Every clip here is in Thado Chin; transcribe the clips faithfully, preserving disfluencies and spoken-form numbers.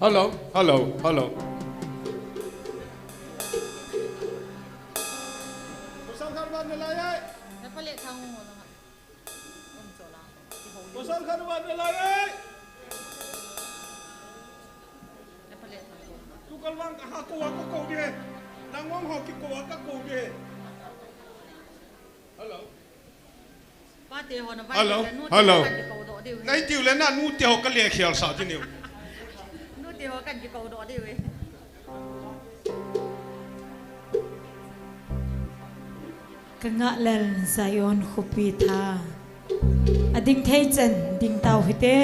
Hello, hello, hello. Hello. Hello. Hello. Nai tiu le na nu te ho ka le khial sa ti niu. Nu te ho kan ki ko do de we. Ka ngah lel Zion khopi tha. A ding thei chan ding tau hite.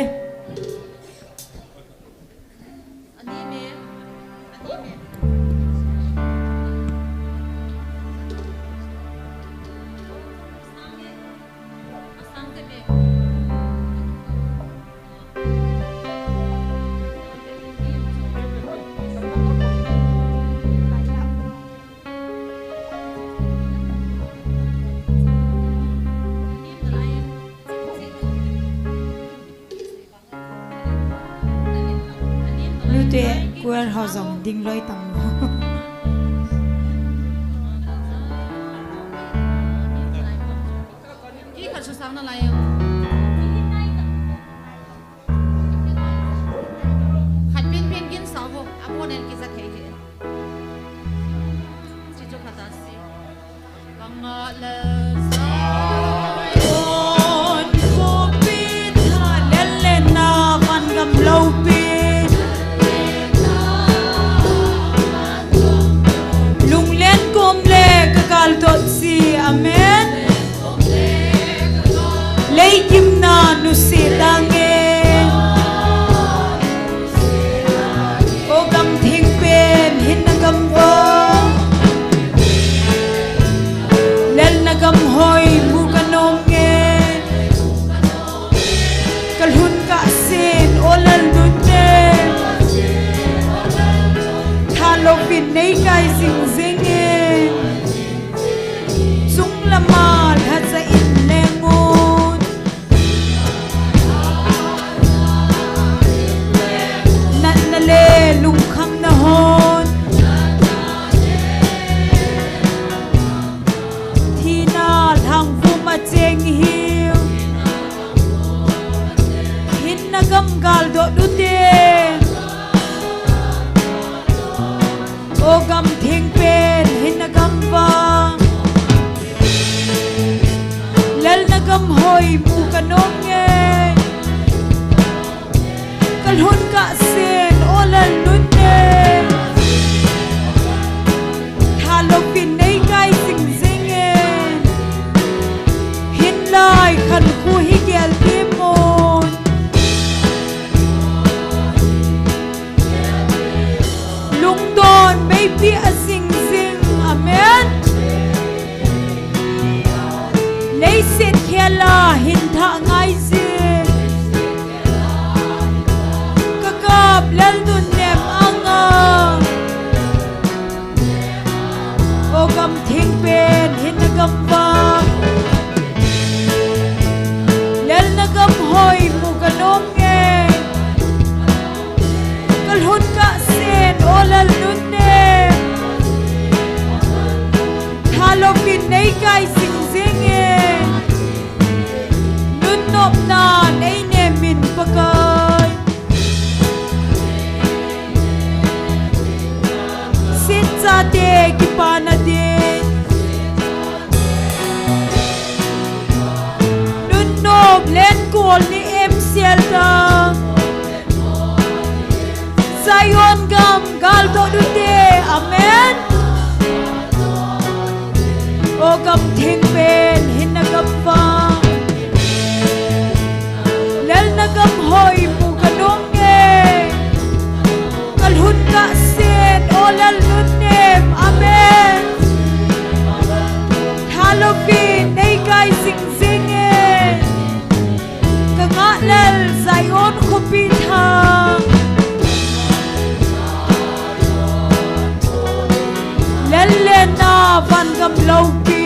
Nute kuar ho jong ding loi tang. Ki khat su sang na lai. Khat pen pen gin sa vo, a bon en ki za thei thei. Chi chu khat a si. Ka ngah lel Zion khopi tha, lel le na van gam loupi. Lunglen kom le ka kal dot si, amen. Lei gimna nusi dange. O gam theng pen hinna gam va. Lelna gam hoi mu ka nom nge. Ka lhun ka sen o lal nun ne. Tha louvin nei kai jing jing e. Chung lama lhacha in leng un. Natna le lungkhamna hon. Thina lhang vum a cheng hiu. Hinna gam gal doh ute. O gam theng pen hinna gam vang. Lelna gam hoi mu ka nom nge. Ka lhun ka sen o lal nun ne. Tha louvin nei kai jing jing e. Hin lai khan khu hi gel ti mun. Lungdon meipi a jing jing. Amen. Leiset khela hin thah ngai jing. Ka kap lal nun nem anga. O gam theng pen hinna gam vang. Lelna gam hoi mu ka nom nge. Ka lhun ka sen o lal nun ne. Tha louvin nei kai jing jing e. Nun nopna nei nem in Pakai. Sitchate kipana din. Nun nop len kol ni em sel ta. Zion gam gal doh ute. Amen. O gam theng pen hinna gam vang. Lelna gam hoi mu ka nom nge. Ka lhun ka sen o lal nun nem. Amen. Tha louvin nei kai jing jing e. Ka ngah lel Zion khopi tha. Lel le na van gam loupi.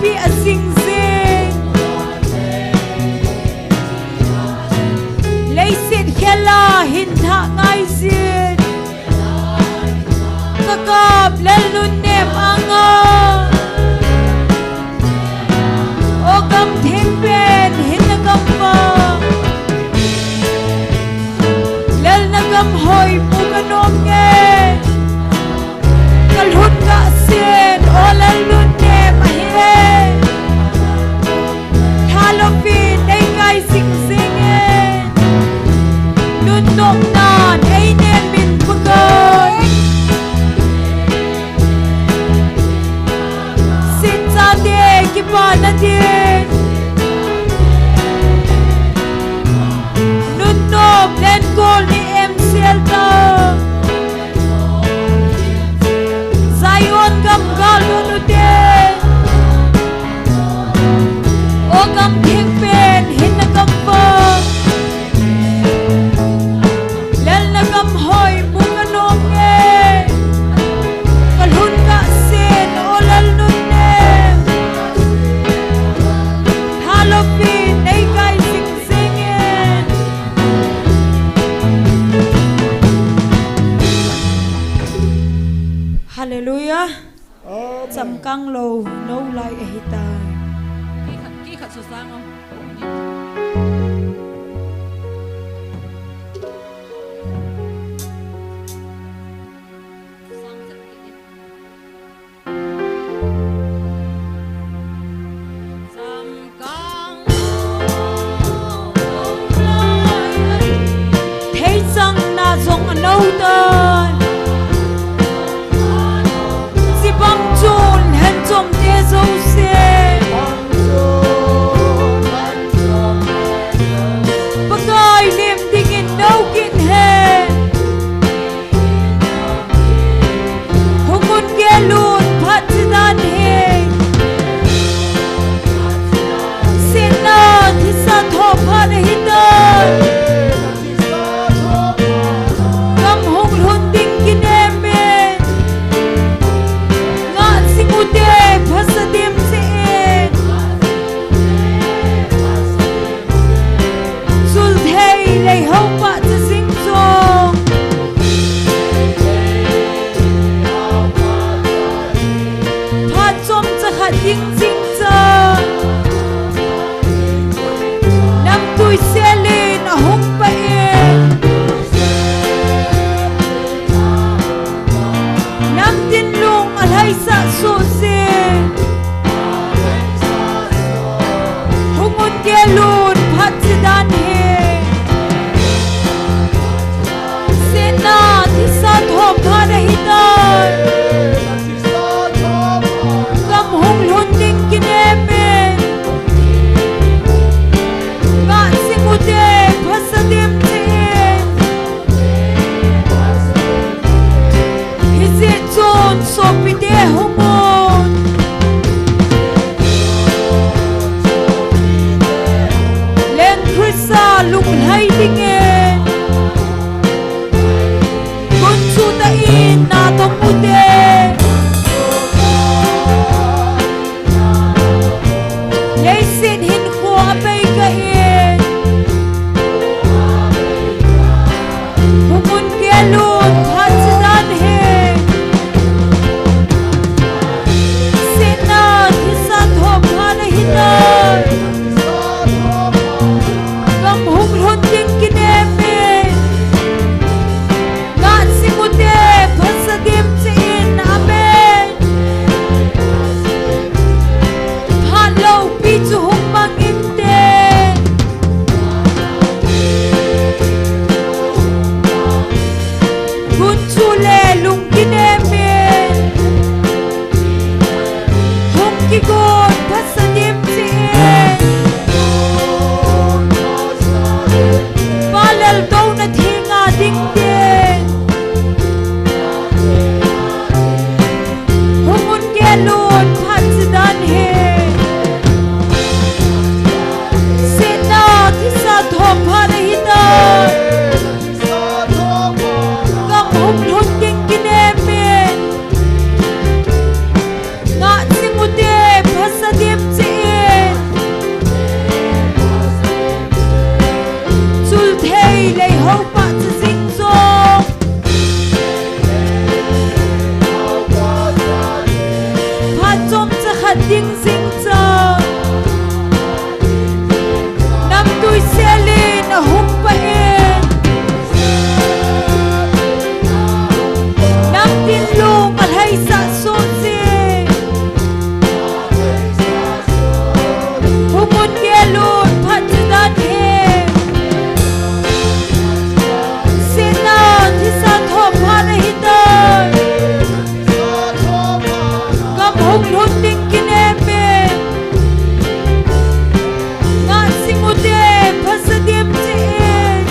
pi a jing jing. Leiset khela hin thah ngai jin. Ka kap lel nunnem anga. O gam thengpen hin na gam vang. Lel na gam hoi mu ka nom nge. Ka lhun ka sen, o lel lhun ne ma hi e. Thalopin ei kai sing sing e. Nun nom nan ei ne min Pakai. Sin sa te kipa na din. Nun nom len kol ni em sel ta. Zion gam gal nun u te. O gam thengpen hin na gam vang. Lel na gam hoi mu ka nom nge. Ka lhun ka sen o lel nun ne. Thalopin ei kai sing sing e. Hallelujah. Amen. Chamkang lou, nou lai ahi tai. Ki khat, ki khat su sang o. Theichang na jong a nou tan. Chibang chun hen chom te jouse. Pakai lim dingin nou kin hen. Hung un gel un phat chidan hi. Sihna thisa tho phat ahi tai. Gam hung lhun ding kinem in. Ngah jing u te phasa dim cheh in. Sul thei lei ho pah cha jing chong. Phat chom cha khat ding jing cha. Namtui sel in a hung pah in. Namtin lung a lhaisah suh jin. Hung un gel un phat chidan hi. Sihna thisa tho phat ahi tai. Gam hung lhun ding kinem in. Ngah jing u te phasa dim cheh in. Hijeh chun sopite hung un. Leng Christa lunglhai dingin. Gunchu tah in na tong u te. Leiset hinkho a bei kah in. Hung un gel un phat chidan hi. Sihna thisa tho phat ahi tai. Gam hung lhun ding kinem in. Ngah jing u te phasa dim cheh in. Amen. Phat loupi chu hung mang inte. Gunchu le lung kinem in. Hung kigon phasa dim cheh in. Pa lel douna thenga ding te. Hung un gel un phat chidan hi. Sihna thisa tho phat ahi tai. Gam hung lhun ding kinem in. Ngah jing u te phasa Ding kinem in. Ngah jing ute, phasa dim cheh in.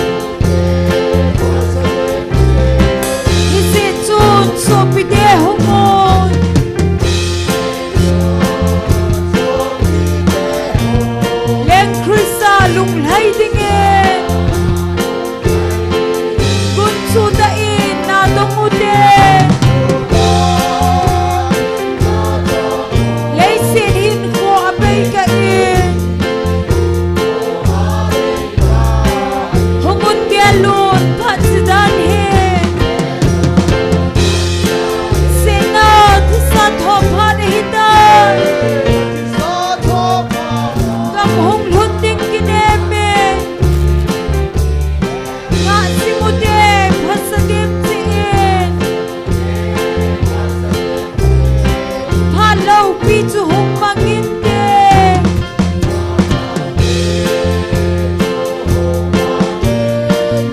Hijeh chun sopite hung un. Leng Christa lunglhai dingin. Gunchu tah in nadong ute. Leiset hinkho abei kah in. Hung un gel un phat chidan hi. Sena thisa thoh phat ahitai. Gam hung lhun ding kinem in. Ngah jing ute, phasa dim cheh in. Phat loupi chu hung mang inte.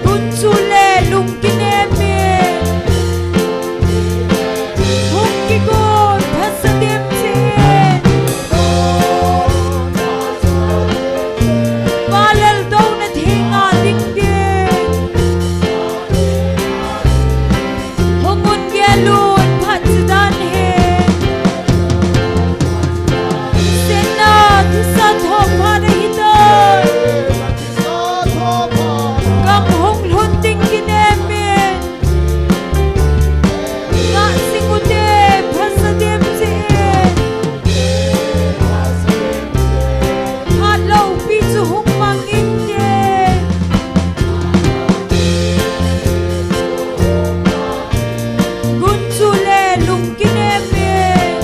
Gunchu le lung kinem in. Hung kigon phasa dim cheh in. Valel douna theng a ding ding. Hung un gel un phat chidan hi. Sena thisa thoh phat ahitai. Gam hung lhun ding kinem in. Ngah jing ute, phasa dim cheh in. Phat loupi chu hung mang inte. Gunchu le lung kinem in.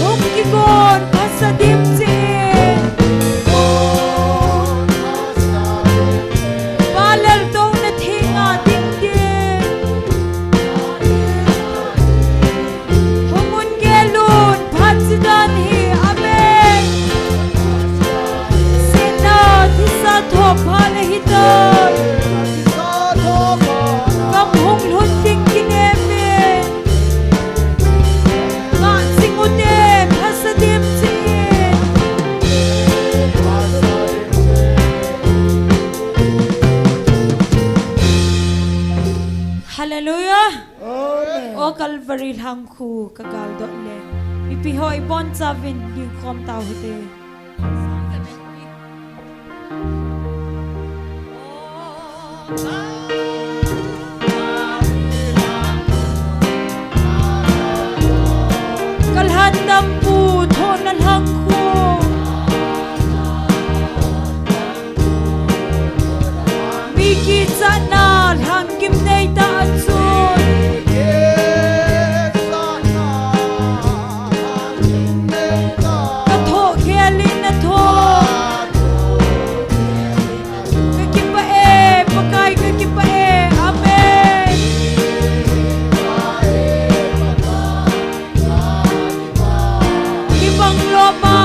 Hung kigon phasa dim cheh in. Valel douna theng a ding ding. Hung un gel un phat chidan hi. Amen. Sena thisa thoh phat ahitai. Gam hung lhun ding kinem in. Ngah jing ute, phasa dim cheh in. Hallelujah. Amen. O Calvary lhangkhu ka galdoh le. Mipi ho ibonchauvin dingkhom tau hite. Ka lhandampu thohna lhangkhu. Mi kichatna lhangkim neitah a chun. Ka thoh khel in na thoh. Ka kipah e, Pakai ka kipah e. Amen. Kibang lom a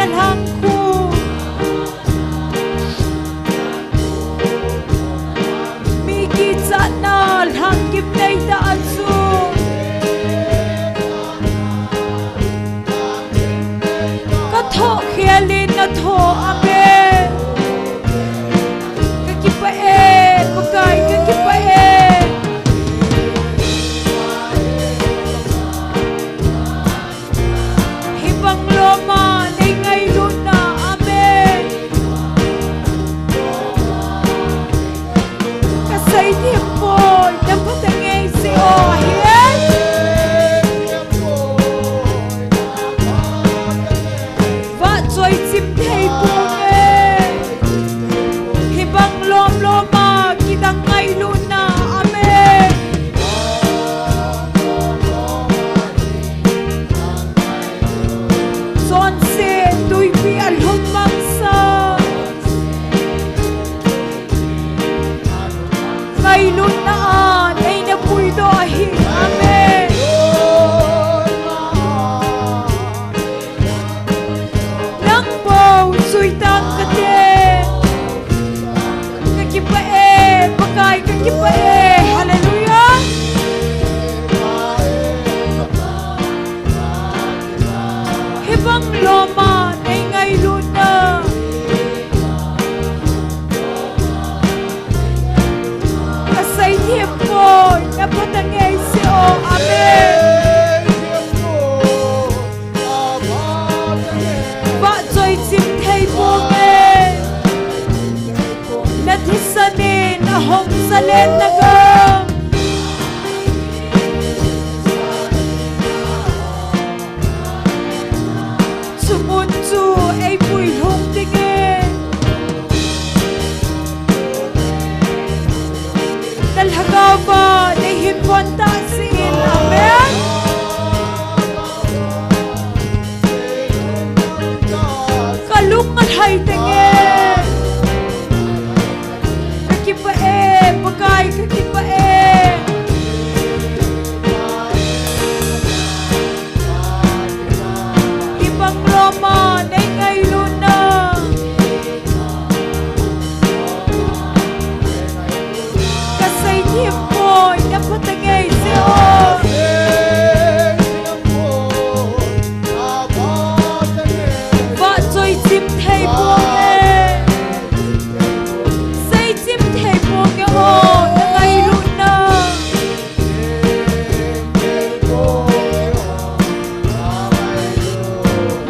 Lhangkhu. Mi kichatna lhangkim neitah a chu ka thoh khel in na thoh, amen. Ka kipah e, Pakai, ka kipah e. Hibang lom a nei ngailutna, amen. Ka seithem poi, na phatah ngei seh o, ahi e. Vahchoi chim thei ponge. Hibang lom lom a kidang ngailutna, amen. Chonset tuipi a lhum mangsa ngailutna a nei na puidoh ahi, amen. Nang bou jui tang kate. Ka kipah e, Pakai, ka kipah e. Hallelujah. Hibang lom a nei ngailutna ka seithem poi, na phatah ngei seh o, amen. Vahchoi chim thei ponge. Na thisan in a hong zalen na gam. Chumun chu ei puilhung dingin na lhagao va nei hin von tah seh in, amen. Ka lung a lhai tenge. Ka kipah e, Pakai, ka kipah e. Hibang lom a nei ngailutna ka seithem poi, na phatah ngei seh o. Vahchoi chim thei ponge. Sei chim thei ponge o, na ngailutna.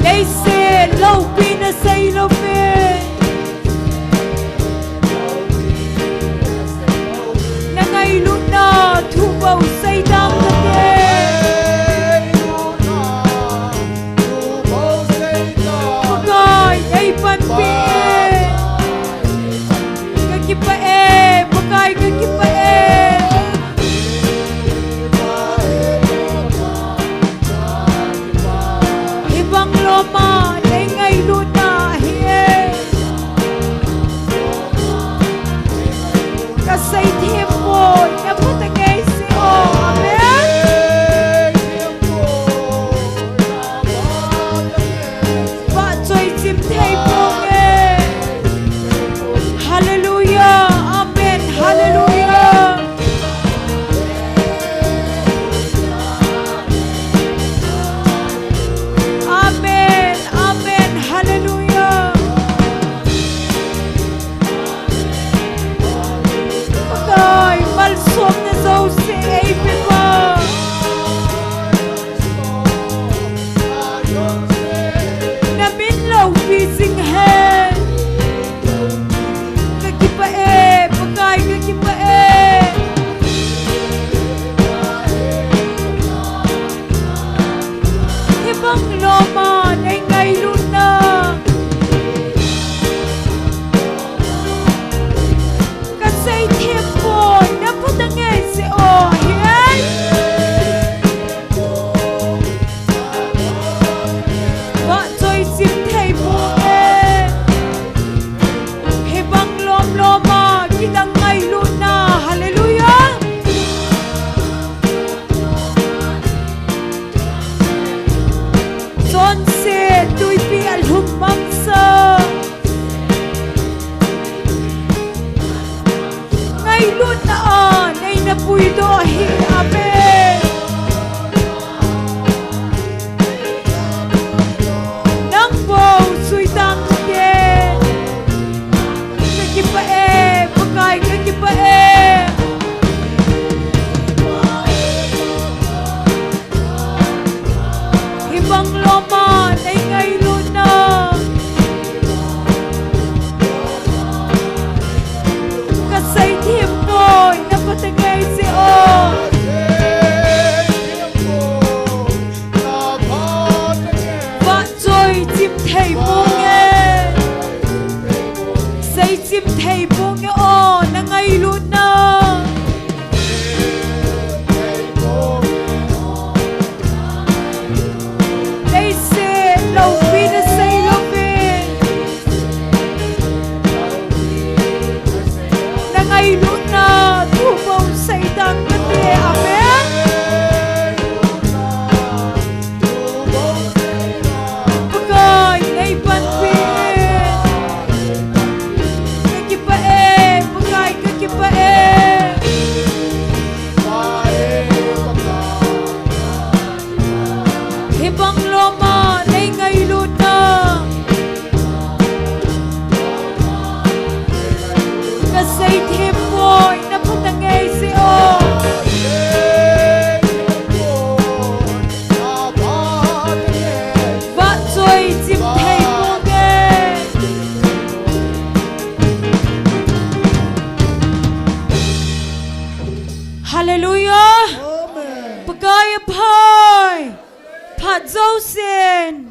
Leiset loupina sei lou ve. Na ngailutna thu bou sei tang kate. Hallelujah. Amen. Pakai aphai. Phat jousen.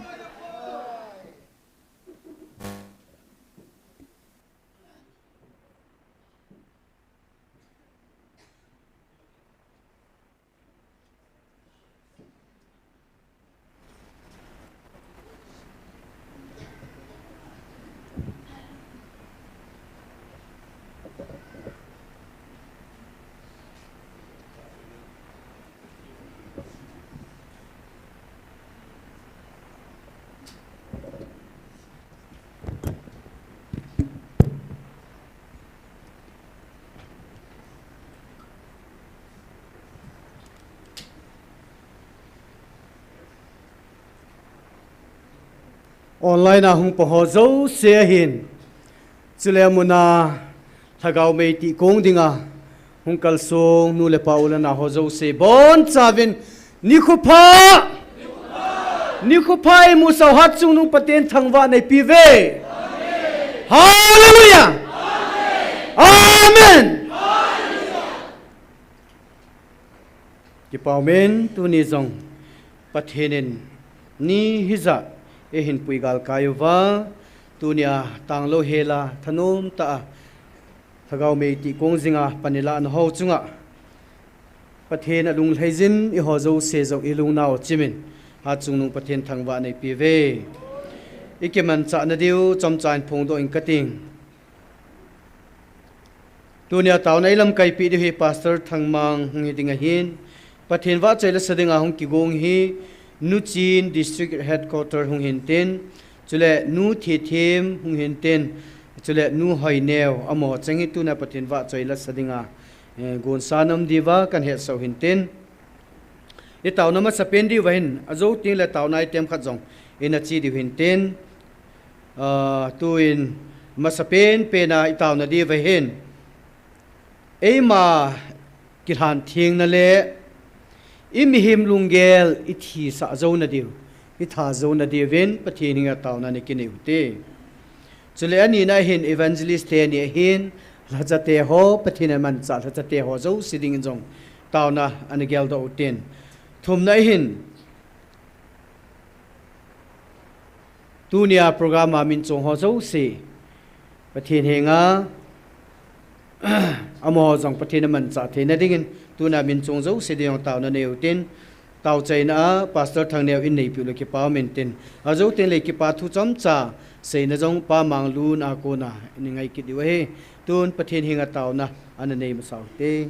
Online a hung pang ho jouse ahin. Chule amuna Lhagao mei tih kong dinga hung kalsong nu le pa u le nao ho jouse bonchauvin nikho pha. Nikho pha imusah u Hatchungnung Pathen thangvahna ipi uve. Hallelujah. Amen. Kipa umin, tuni jong Pathen in ni hijat eihin pui galkai uva, tunia tanglou hela thanom tah a Lhagao mei tih kong jinga pan ilah na ho chunga Pathen alunglhai jin, eiho jouse jong ilungnau chimin Hatchungnung Pathen thangvahna ipi uve. Ikimanchah nadiu chomcha in phongdoh inge kating. Tunia taona ilamkaipeh diu hi Pastor Thangmang hung hiding ahin, Pathen vahchoi lasa dinga hung kigong hi Nu Chin District Headquarter hung hintin, chule Nu Thethem hung hintin, chule Nu Hoineo, amaho cheng hi tunia Pathen vahchoi lasa dinga, eh, gonsa nom diuva kahin hetsah u hintin. Itaona masapen diuva hin, ajou tengle taona item khat jong ina che diu hintin, ah, tuin masapen pena itaona diuva hin, eima kilhan thengna le imihem lunggel ithisah jouna diu, itha jouna diuvin Pathen henga taona ana kinei u hite. Chule anina hin evangelist teni ahin, lhachate ho, Pathen in amanchah lhachate ho jouse dingin jong taona ana geldoh u hitin. Thumna hin, tunia program a min chong ho jouse Pathen henga, amaho jong Pathen amanchah theina dingin, tunia min chong jouse dingin taona nei u hitin. Taochaina a Pastor Thangneo in neipeh u le kipa umin tin, ajou tengle kipa thu chomcha seina jong Pa Manglun a kona ina ngai kit diu ahi. Tun Pathen henga taona ana nei masa u hite.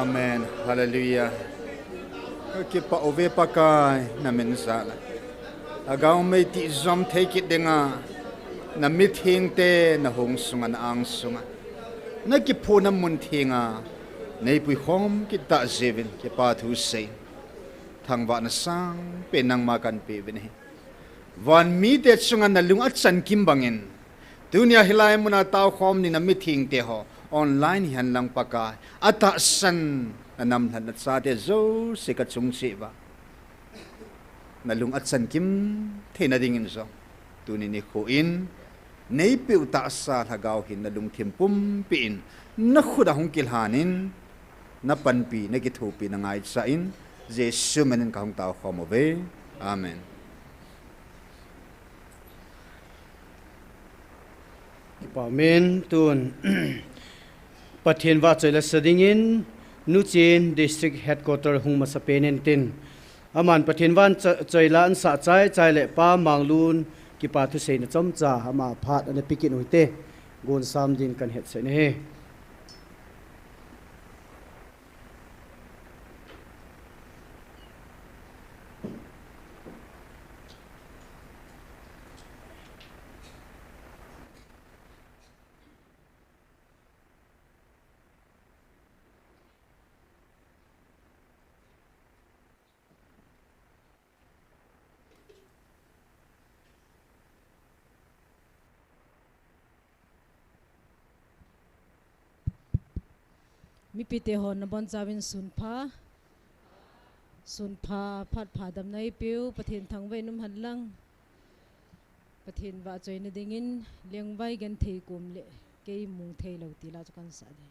Amen. Hallelujah. Kakipah uve Pakai, namin jal a. Lhagao mei tijom thei kit dinga, namithengte nahung sunga, na-ang sunga, nakiphutna mun thenga neipuikhom kit tah jeh uvin kipa thu sei. Thangvahna sangpen nangma kahin pe uvin ahi. Van mite chunga nalung achan kim bangin, tunia hilai muna taokhom ni namithengte ho, online hihen lang Pakai, atahsan nanam lhatna chate jouse kachung cheh uva, nalung achan kim theina dingin jong, tuni nikho in, neipeh u tahsa Lhagao hin nalungthim pumpi in, nakhut a hung kilhan in, napanpi, nakithopi, nangaichat in, Jesu min in kahung taokhom uve. Amen. Kipa umin, tun Pathen vahchoi la sa dingin, Nuchen District Headquarter hung masapen intin, aman Pathen vahchoi la ansah chaichai le Pa Manglun kipa thuseina chomcha ama phat ana pe kit u hite, gonsam din kahin hetsah in ahi. Mipite ho nabonchauvin sunpha, sunpha, phat pha damna eipeu, Pathen thangvah in umhen lang. Pathen vahchoina dingin, Lengvai Genthei kom le Kei Mungtheilou ti la chu kahin sah ding.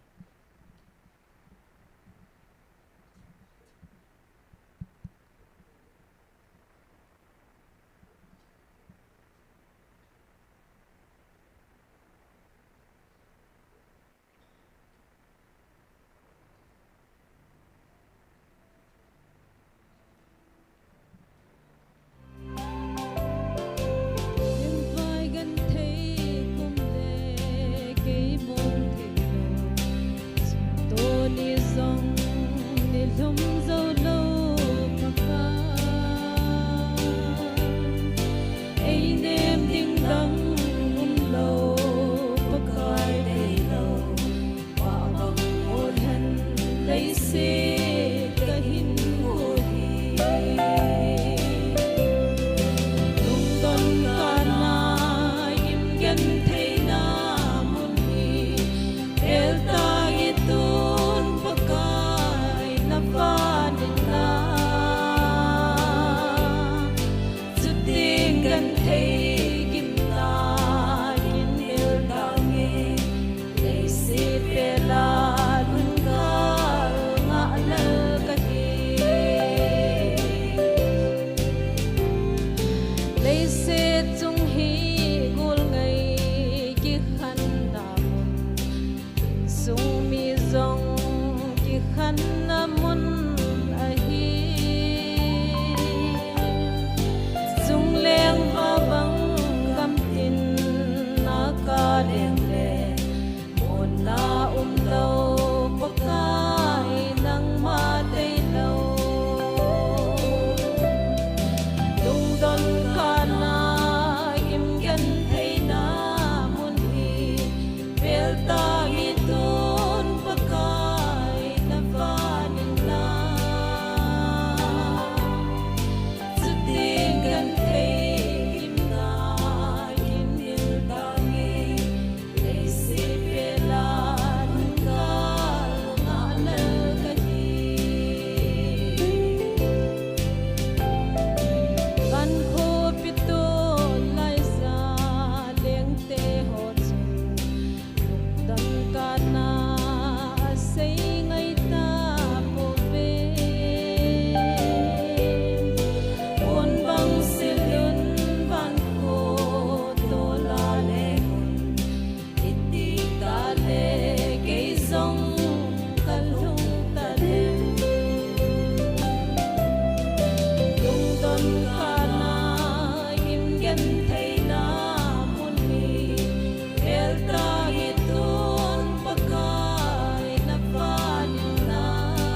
Leiset chung hi gol ngai kikhenna mun, insung mi jong kikhenna mun ahi. Chungleng vavang gamtin a kaleng le, muna umlou Pakai nangma tailou. Lungdon kana gimgentheina mun hi, veltah in tun Pakai navah in lang. Chuti genthei gimna gimnel tange, leiset vela nungkal ngahlel kahi. Kankhopi tun laija lengte ho chun, lungdon kana asei ngai tapouve. Mun bang silun vangkho tola leng un, iti kale kei jong kalung taleng. Lungdon kana gimgentheina mun hi, veltah in tun Pakai navah in lang.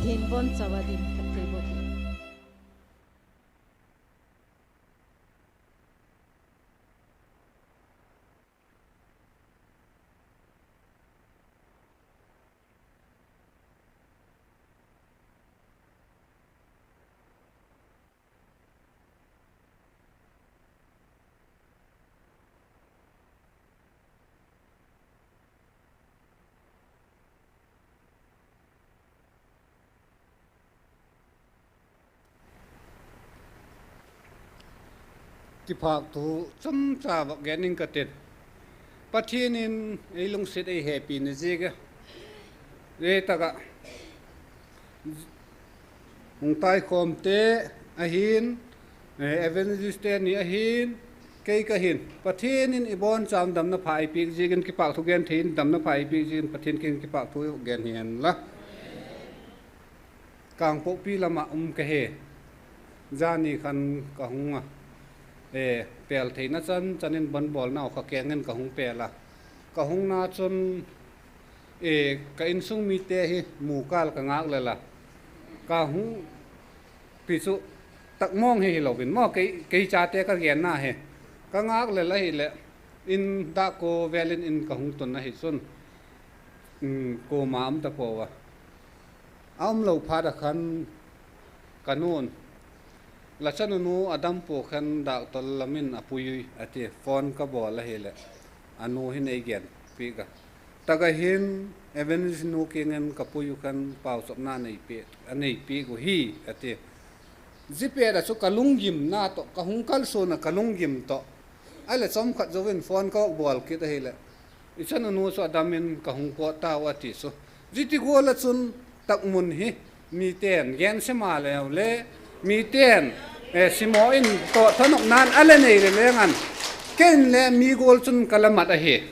Hin bonchauva din khat thei bou hi. Kiphak thu chomcha va gen ing katin. Pathen in eilungset eihepi na jeh a, ei tah a hung taikhom te ahin, eh, evangelist teni ahin, kei kahin, Pathen in ibonchauvin damna pha eipeh jeh in kiphak thu gen thei in, damna pha eipeh jeh in Pathen keng kiphak thu gen hen lang. Kangpokpi lama um kahi. Jani khan kahung a, eh, pel theina chan chan in bonbolna u kha keng in kahung pel a. Kahung na chun, eh, ka insung mite hi mu kal kangah lel a. Kahung pi chu takmong hi hilouvin mo, kei, kei chate kagen na hi. Kangah lel ahile, in dah ko vel in in kahung tun ahi chun, um, koma um tapouva. Aum lou phat a khan kanun, la chanu nu adam poi khan doctor lam in apui ui ati, phone kabol ahile, anu hin eigenpeh a. Tah a hin evangelist nu keng in kapui u khan paochopna aneipe, aneipe u hi ati. Jeh pet a chu kalunggimna toh, kahung kalson a kalunggim toh. Ahile chomkhat jouvin phone kabol kit ahile, ichanu nu chu adam in kahung pot tau ati chu. Jiti gol a chun takmun hi miten gense ma leu le, miten, eh, simo in toh thanopnan ala nei le leng an, ken le mi gol chun kala mat ahi.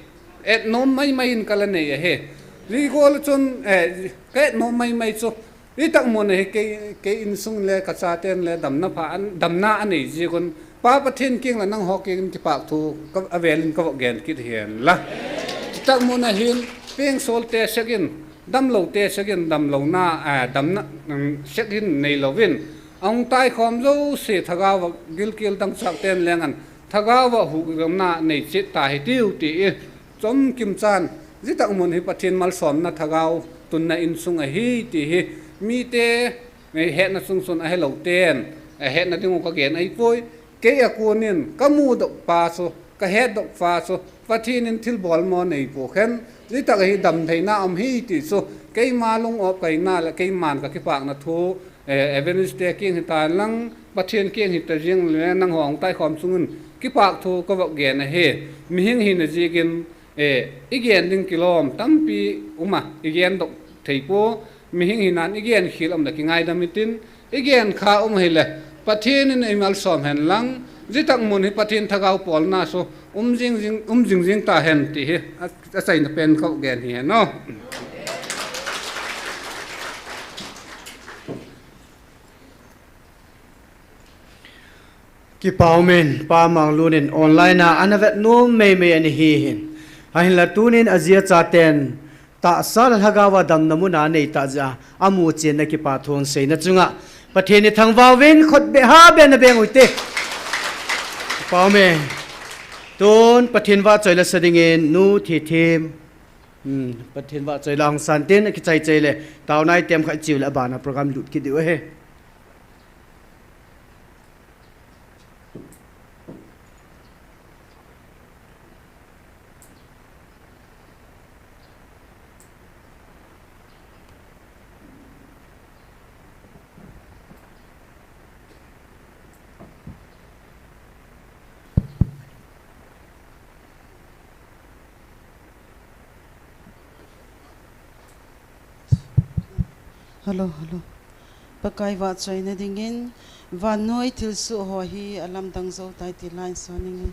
Etnom maimai in kala nei ahi. Mi gol chun, eh, ka etnom maimai chu. Hitak mun a hi kei, kei insung le kachaten le damna pha an, damna anei jeh un, Pa Pathen keng le nangho keng in kipahthu ka, avel in kava gen kit hen lang. Hitak mun a hin, peng sol te sek in, damlou te sek in, damlouna, a, damna, um, sek in neilou vin, ahung taikhom jouse thagau va gilkel dangchah ten leng an, thagau va huhdouna nei chet ta hitiu ti i, chomkim chan, hitak mun hi Pathen malsomna thagau tunna insung ahi ti hi, mite, eh, hetna chungchon ahilou ten, eh, hetna ding u kagen ahipoi, kei a kon in kamudoh pa chu, kahetdoh pa chu, Pathen in thilbol mo neipou hen, hitak a hi damtheina um hi ti chu, keima lung-op kahi na le keiman kakipakna thu, eh, evangelist te keng hita lang, Pathen keng hita jing le nangho hung taikhom chung in kipahthu kava gen ahi. Mihing hina jeh in, eh, igen ding kilom tampi um a, igendoh thei poi, mihing hinan igenkhel um le kingaidam itin, igenkha um hile, Pathen in eimalsom hen lang, hitak mun hi Pathen thagau polna chu um jing jing, um jing jing ta hen ti hi, a, achaina pen kava gen hi hen o. Kipa um in, Pa Manglun in online a ana vet nom meimei ana hi hin. Ahinla tunin ajia chaten tahsa le lhagao a damna mun a nei tah jeh a, amu chenna kipahthu seina chunga Pathen ithangvah uvin khut beh ha beh na beng uvin te. Kipa um e. Tun Pathen vahchoi la sa dingin Nu Thithim. Hmm, Pathen vahchoi la hung san tin, akichai chai le, taona item khat chiu le, abana program lut kit diu ahi. Hello, hello. Pakai vahchoina dingin, vannoi thilsoh ho hi alamdang jou tai ti line so ning e.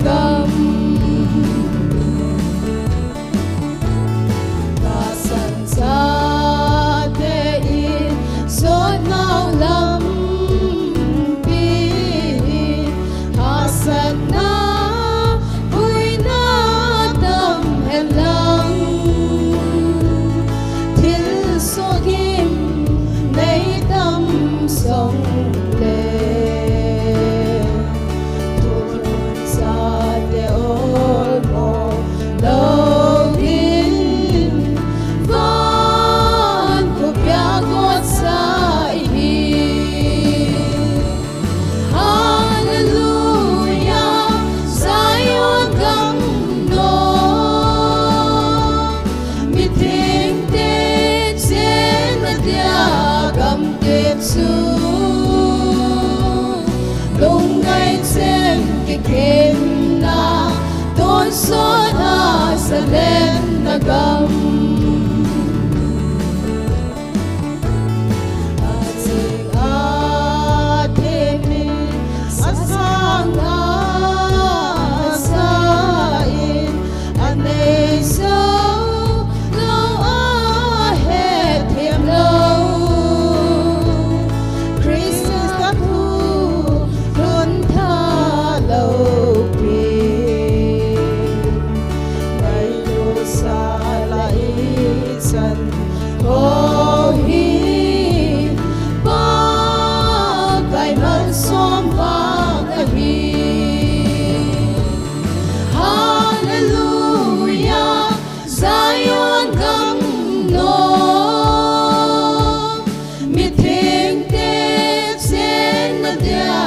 Gam. Tahsan chate in sot nau lampi, hahsatna, buina tam hen lang. Thil sohgim nei tam song le, thulhun sate olmo lou ding, van khopia kotsa i hi. Hallelujah, Zion gam nom. Mithengte chenna dia gamtep chu, lungngai cheng kikemna, tonsot a zalenna gam. Aching athemin, asang asa in, anei jou lou, ahethem lou, Christa thu lhun tha lou pi. Ngai lou sa lai chan ho hi, Pakai malsom vang ahi. Hallelujah, Zion gam nom. Mithengte chenna dia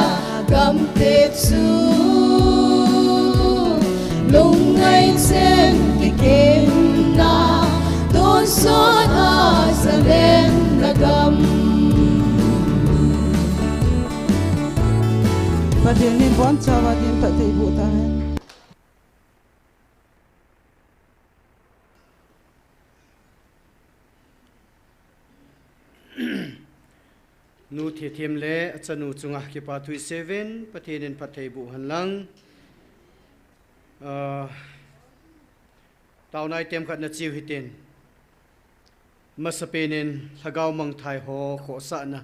gamtep chu, lungngai cheng kikemna, tonsot a zalenna gam. Pathen in bonchauva ding phatthei boh tahen. Nu Thethem le achanu chunga kipathu isei uvin, Pathen in phatthei boh hen lang. Ah, taona item khat nache u hitin. Masapen in lhagao mangthai ho khohsahna,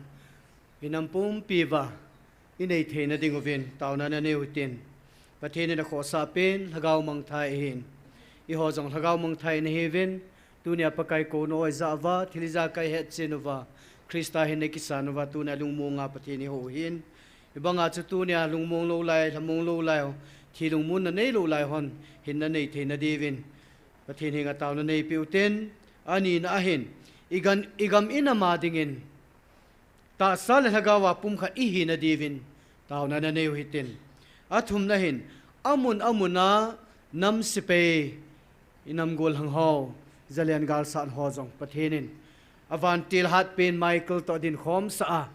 inam pumpi uva inei theina ding uvin taona nanei u hitin. Pathen in akhohsah pen lhagao mangthai ahin, eiho jong lhagao mangthai nahiuvin. Tunia Pakai kouna ijat uva, thil ijakai hetchen uva, Christa hin nakisan uva, tunia lungmonga Pathen ihou u hin. Hibanga chu tunia lungmong lou lai, lhamong lou lai, thi lungmonna neilou lai hon hinna nei theina diuvin Pathen henga taona neipeh u hitin. Anina ahin, igam, igam inam a dingin tahsa le lhagao a pumkhat ihina diuvin taona nanei u hitin. Athumna hin, amun amun a nam sepai, inam gollhang ho, zalen galsat ho jong Pathen in avantil hatpen Michael toh dinkhomsah a,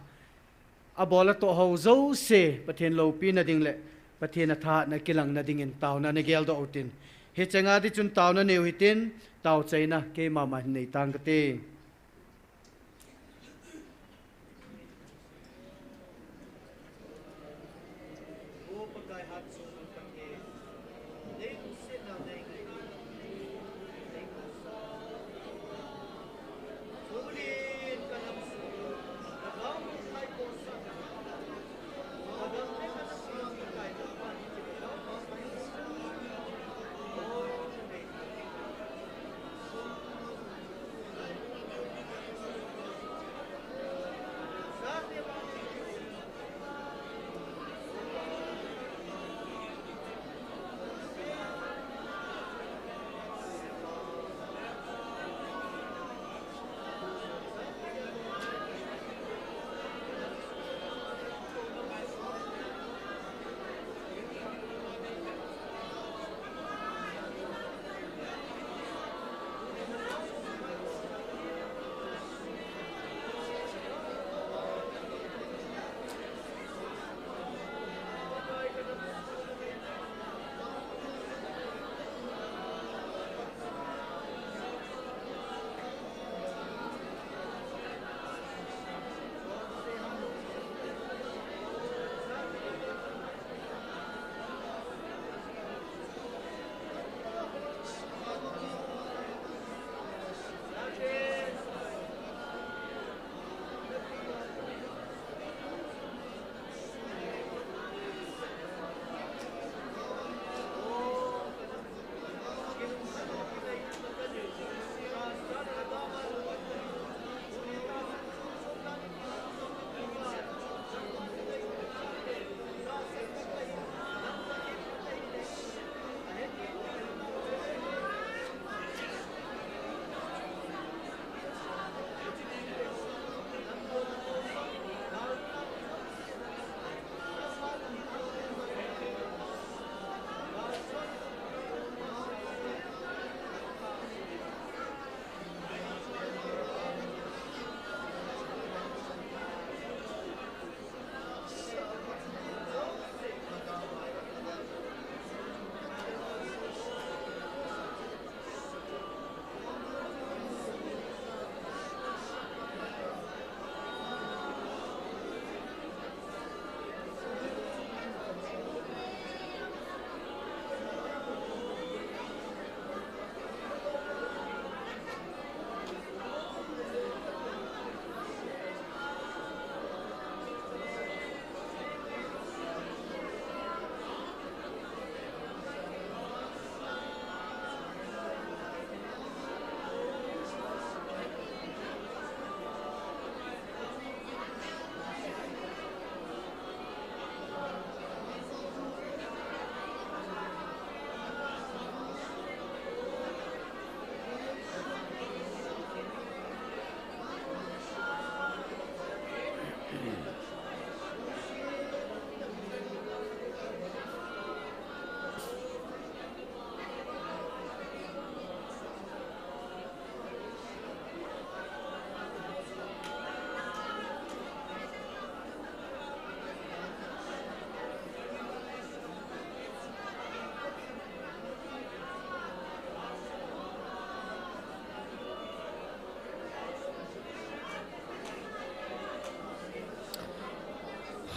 abol atoh ho jouse Pathen loupina ding le Pathen athahatna kilangna dingin taona nageldoh u hitin. Hichenga di chun taona nei u hitin, taochaina keima ma hin nei tang kate.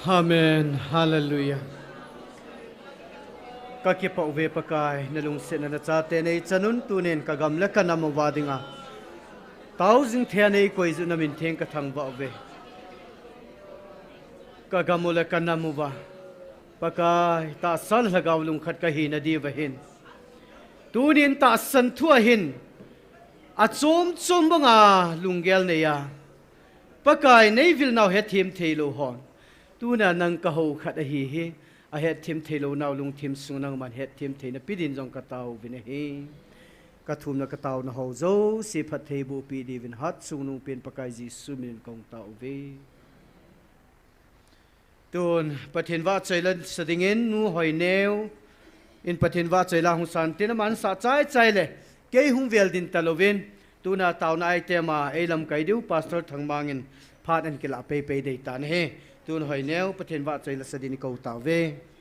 Amen. Hallelujah. Ka kipah uve Pakai, na lungsetna na chate nei chan un tunin ka gam le ka nam uva dinga tao jing thei a nei koi jiu na min theng ka thangvah uve. Ka gam u le ka nam uva Pakai, tahsa le lhagao lungkhat ka hina diuva hin, tunin tahsan thu a hin a chom chom banga lunggel nei a, Pakai, nei vilnau hetthem thei lou hon, tuna nang ka hou khat ahi hi, a hetthem thei lou nau lungthim sung nangman hetthem theina pe din jong ka tao uvin ahi. Ka thumna ka taona ho jouse phatthei bohpi diuvin Hatchungnung pen Pakai Jesu minin kong tao uve. Tun Pathen vahchoi la sa dingin Nu Hoineu in Pathen vahchoi la hung san tin, aman sah chai chai le kei hung vel din talouvin, tuna taona item a ei lamkai diu Pastor Thangmang in phat ahin kilah pei pei dei tan ahi. Tun Hoineu Pathen vahchoi la sa din i kou tauve.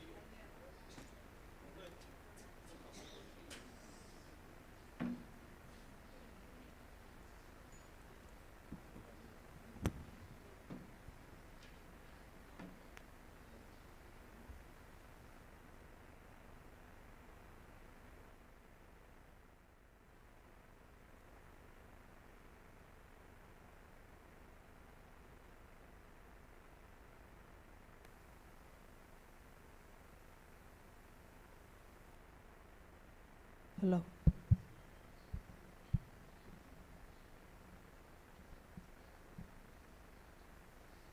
Hello.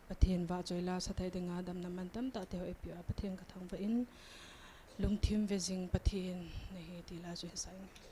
Pathen vahchoi la sa thei dinga damna mantam tah te ho eipeh uva Pathen ka thangvah in, lungthim vejing Pathen nahi ti la chu hin sa inge.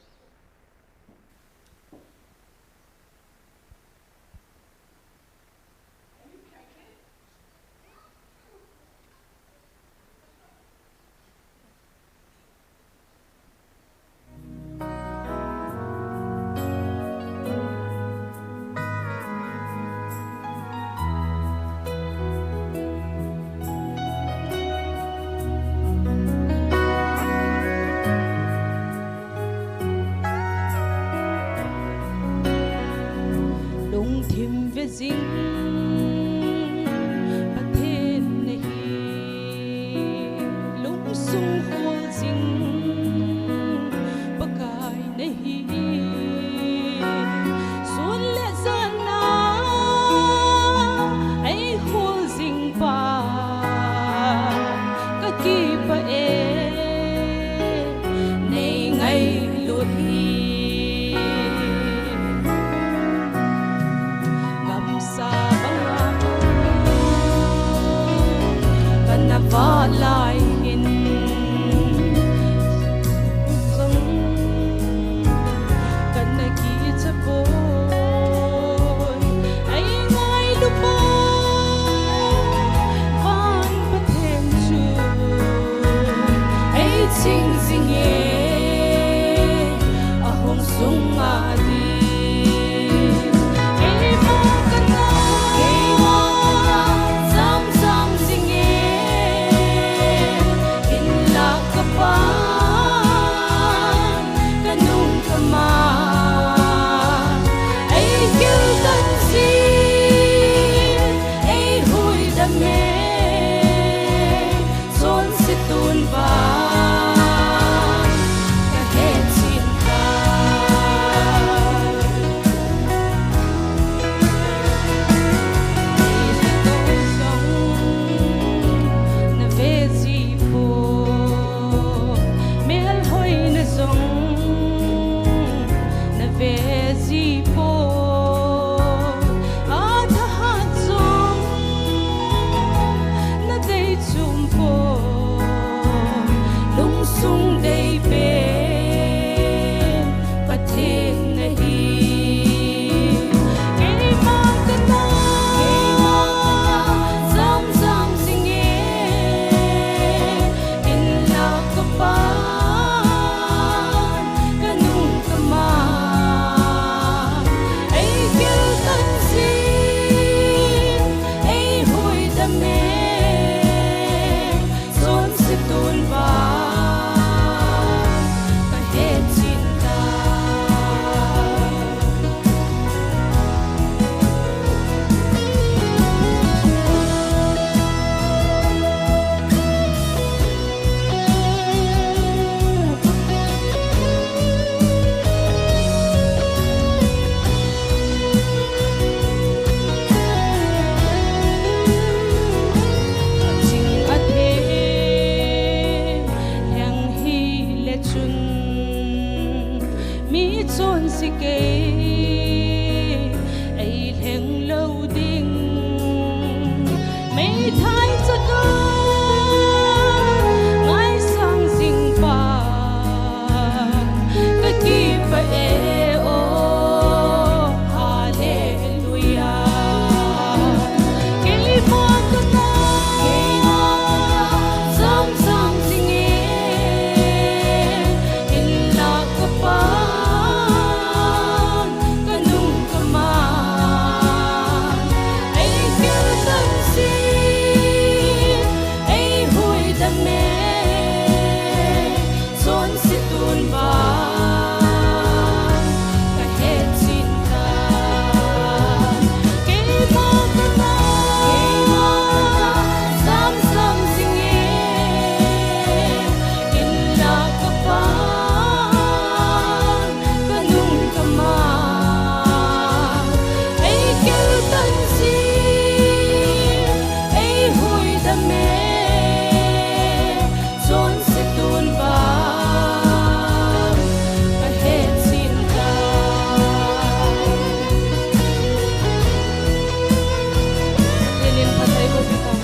Kei ei lheng lo ding, meithai chaka ngaisang jing pa ka kipah e, o, hallelujah. Keima ka na, keima ka na, sam sam jing e, in la ka pa ka nung ka man, ei keu tan si, ei hui dam e, son si tun vang ka het sin tan. Keima ka na, keima ka na, sam sam jing e, in la ka pa ka nung ka man, ei keu tan si, ei hui dam e, son si tun vang ka het sin tai. Lilin phatthei boh in tao.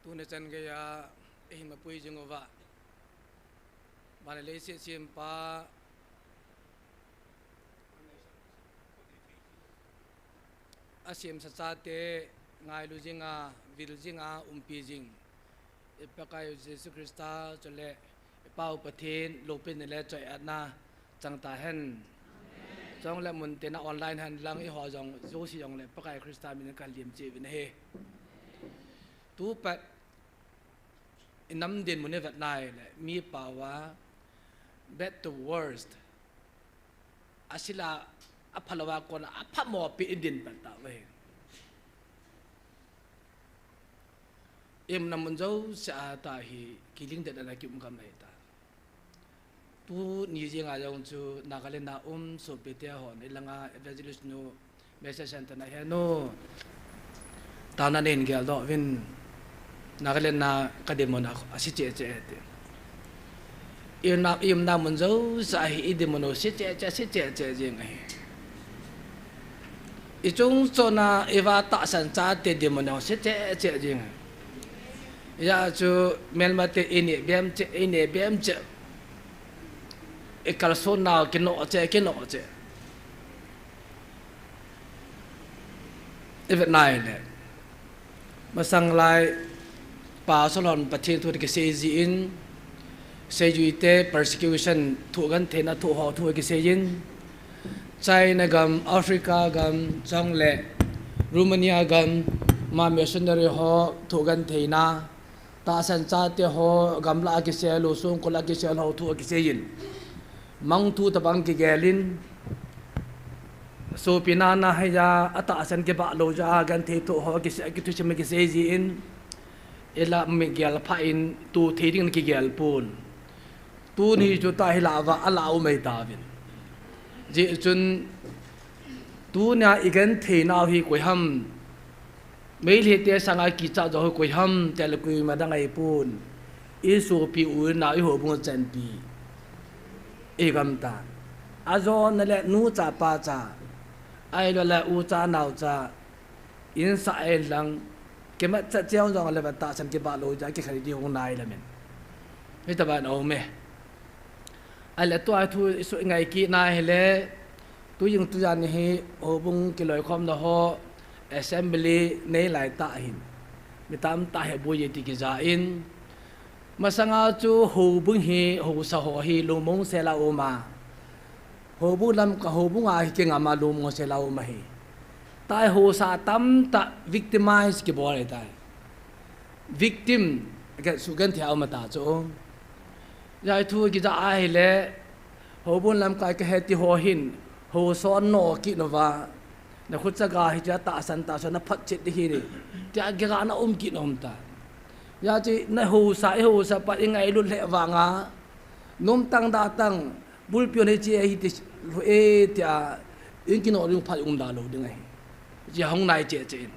Tuni chan geiya ihin mapui jing uva, van le leiset sempa, asemsa chate ngailu jinga, vil jinga, umpi jing i Pakai Jesu Christa chule i Pau Pathen loupina le choi-atna chang tahen. Chule mun tina online hen lang eiho jong jouse jongle Pakai Christa min in kahin lim cheh uvin ahi. Tupat i nam dinmun i vet nai le, mi pao a bad to worst, asila aphalou a kona aphamo pi i din pan tauve. I umna mun jouse a tahi kiling det ana kium gam ahi tai. Tuni jing a jong chu Nagaland a um sopite hon, i langa evangelist nu message centre na henu, taona nei geldoh uvin, Nagaland a ka dinmun a asi cheh cheh e ti. I umna, i umna mun jouse a hi i dinmun u asi cheh cheh, asi cheh cheh jing ahi. I chung chon a i va tahsan chate dinmun u asi cheh cheh jing ahi. Hijeh chun melmate i neh bem cheh, i neh bem cheh. I kalson nau kinoh cheh, kinoh cheh. I vet nai le, masang lai Pastor hon Pathen thu kisei jin, seijui te persecution thu, gentheina thu ho thu kisei jin, China gam, Africa gam, chule Romania gam, ama missionary ho thu gentheina, tahsan chate ho gamla a kisel u, songkul a kisel u thu akisei in, mang thu tabang kigel in, sopi nana hija, atahsan kibah lou jeh a genthei thu ho kisei, kithusim kisei jin, i la mi gel pha in tu thei ding kigel pon. Tuni chu tahi la va ala u mai tauvin. Hijeh chun tunia i genthei nau hi koi ham, Meitei te sanga kicha jo hi koi ham, tile koima dang ahi pon. I sopi u nau, i houbung chanpi, i gam tan. Ajona le nu cha pa cha, ahilou le u cha nao cha, in sa a in lang, kimat cha cheh jong le va tahsan kibah lou jeh a kikhel ding hung nai lamin. Hitaban aum e. Ahile tua thu i sungai kit na hile, tu jing tu jan hi houbung kiloikhomna ho, assembly nei lai tah hin, mi tamtah hi boi e ti kija in, masanga chu houbung hi, haosa ho hi lungmong sel a um a, houbung lam ka houbung a hi kingam a lungmong sel a um ahi. Tahi haosa tamtah victimize kibol ahitai. Victim, ka sugenthei a um ata chu. Hijeh thu kija ahile, houbung lamkai kahi ti ho hin, haosa nodoh kit uva, na khucha ga hi tia tahsan tahsan na photchet ding ahi, tia kigana um kit nom ta. Hijeh chun na haosa, i haosa pa i ngailut lheh vanga, nom tang da tang, bulpi hon hiche ahi ti lou e tia, in kinoh ding phat um da lou ding ahi. Jia hung nai che che in.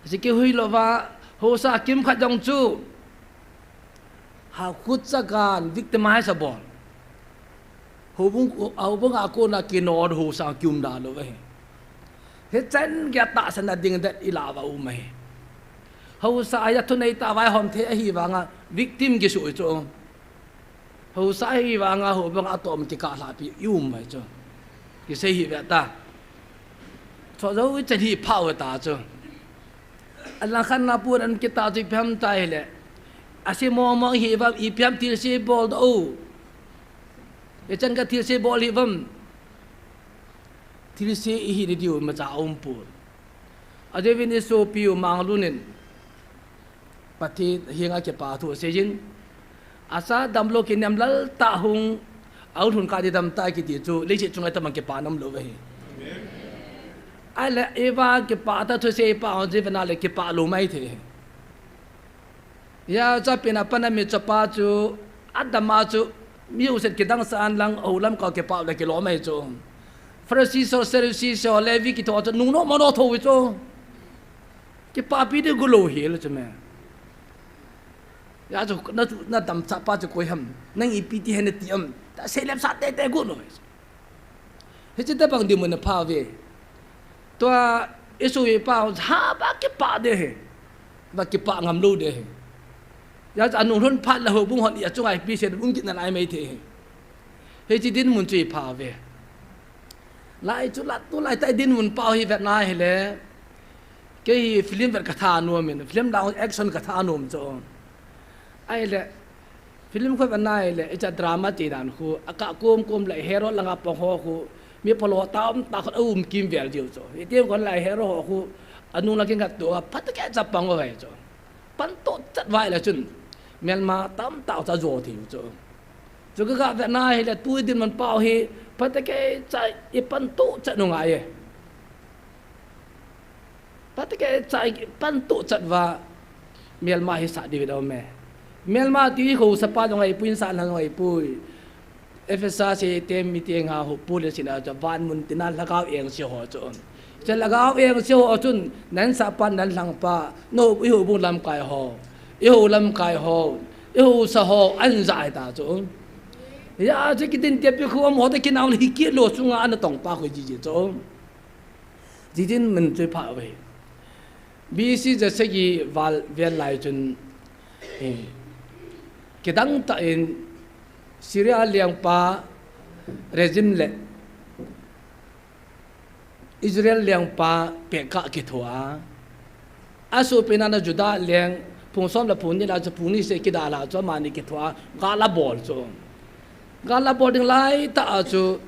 Jia kihui lou va, Hausa kim khat jong chu. Ha khut sa kan victimize a bol. Houbung, houbung a kona kinot Hausa kium da lou ve. Hichan kia tahsan a ding det i la va um e. Hausa a thunei ta vaihom thei ahi vanga victim kisu chu. Hausa hi vanga houbung a tom kikah lha pi i um mai chu. Kisei hi ve ta. Cho zo i chan hi phau ta chu. Alang khan na pun an kita chu i phiam ta hi le. Asi mo mo hi va i phiam thil si bol do. I chan ka thil si bol hi vam. Thil si i hi ni diu ma cha um pun. Adevin i sopi u Manglun in. Pathen henga kipa thu seijin. Asa damlou kinem lal ta hung, aun hun ka di dam ta kiti chu, leiset chunga tamang kipa nam lou ve. Ahile, Eva kipa ta thu sei pa hung jivena le kipa lou mai thei. Ya, cha pina pana mi chapa chu, Adam a chu, mi u set kidang sa an lang, o lam ka kipa le kilo mai chu. Pharisee so, Sadducee so, Levi kitho chu, nung no mo no tho chu. Kipapi di gulou hi le chu me. Ya chu na chu, na dam cha pa chu koi ham. Nang ipi ti hen ti am. Ta sei lep sa te te gu no. Hichi te bang di mun na pha ve. Tua isu i pa ha ba kipa de he. Ba kipa ngam lou de he. Ya chu anung lhon phat la houbung hon i achunga ipi se bung kit na lai mai the he. Hichi dinmun chu i pha ve. Lai chu la tu lai tai dinmun pau hi vet na hi le. Kei hi film vet ka tha nom in, film dang action ka tha nom chu. Ahile, film kho vet na hi le, icha drama ti dan khu, aka kom kom le hero langa pang ho khu, mi palo tam ta khot a um kim vel diu chu. Iti kon le hero ho khu, anung la kin ka tu, a phat ke cha pang o vai chu. Pan to chat vai le chun, melma tam ta cha jo thiu chu. Chu ka ga vet na hi le, tu dinmun pau hi, phat ke cha i pan to chat nu ngai e. Phat ke cha i pan to chat va, melma hi sa di ve dau me. Melma ti ho sa pa dong ai pui sa na dong ai pui. Ephesa se tem mi te nga ho pu le sina cha van mun tina lhagao eng se ho chu. Cha lhagao eng se ho chun nan sa pa nan lhang pa no i ho bung lam kai ho. I ho lam kai ho. I ho sa ho an za ai ta chu. Ya che kitin te pi khu am ho te kinau hi ki lo chunga an tong pa khu ji ji chu. Jidin min chu pha ve. B C ja sagi val vel lai chun, eh, kidang ta in Syria lengpa Rezin le Israel lengpa Pekah kithoa. Asopina na Judah leng phung som le phung ni la chu phung ni se kida la chu amani kithoa. Gal abol chu. Gal abol ding lai ta a chu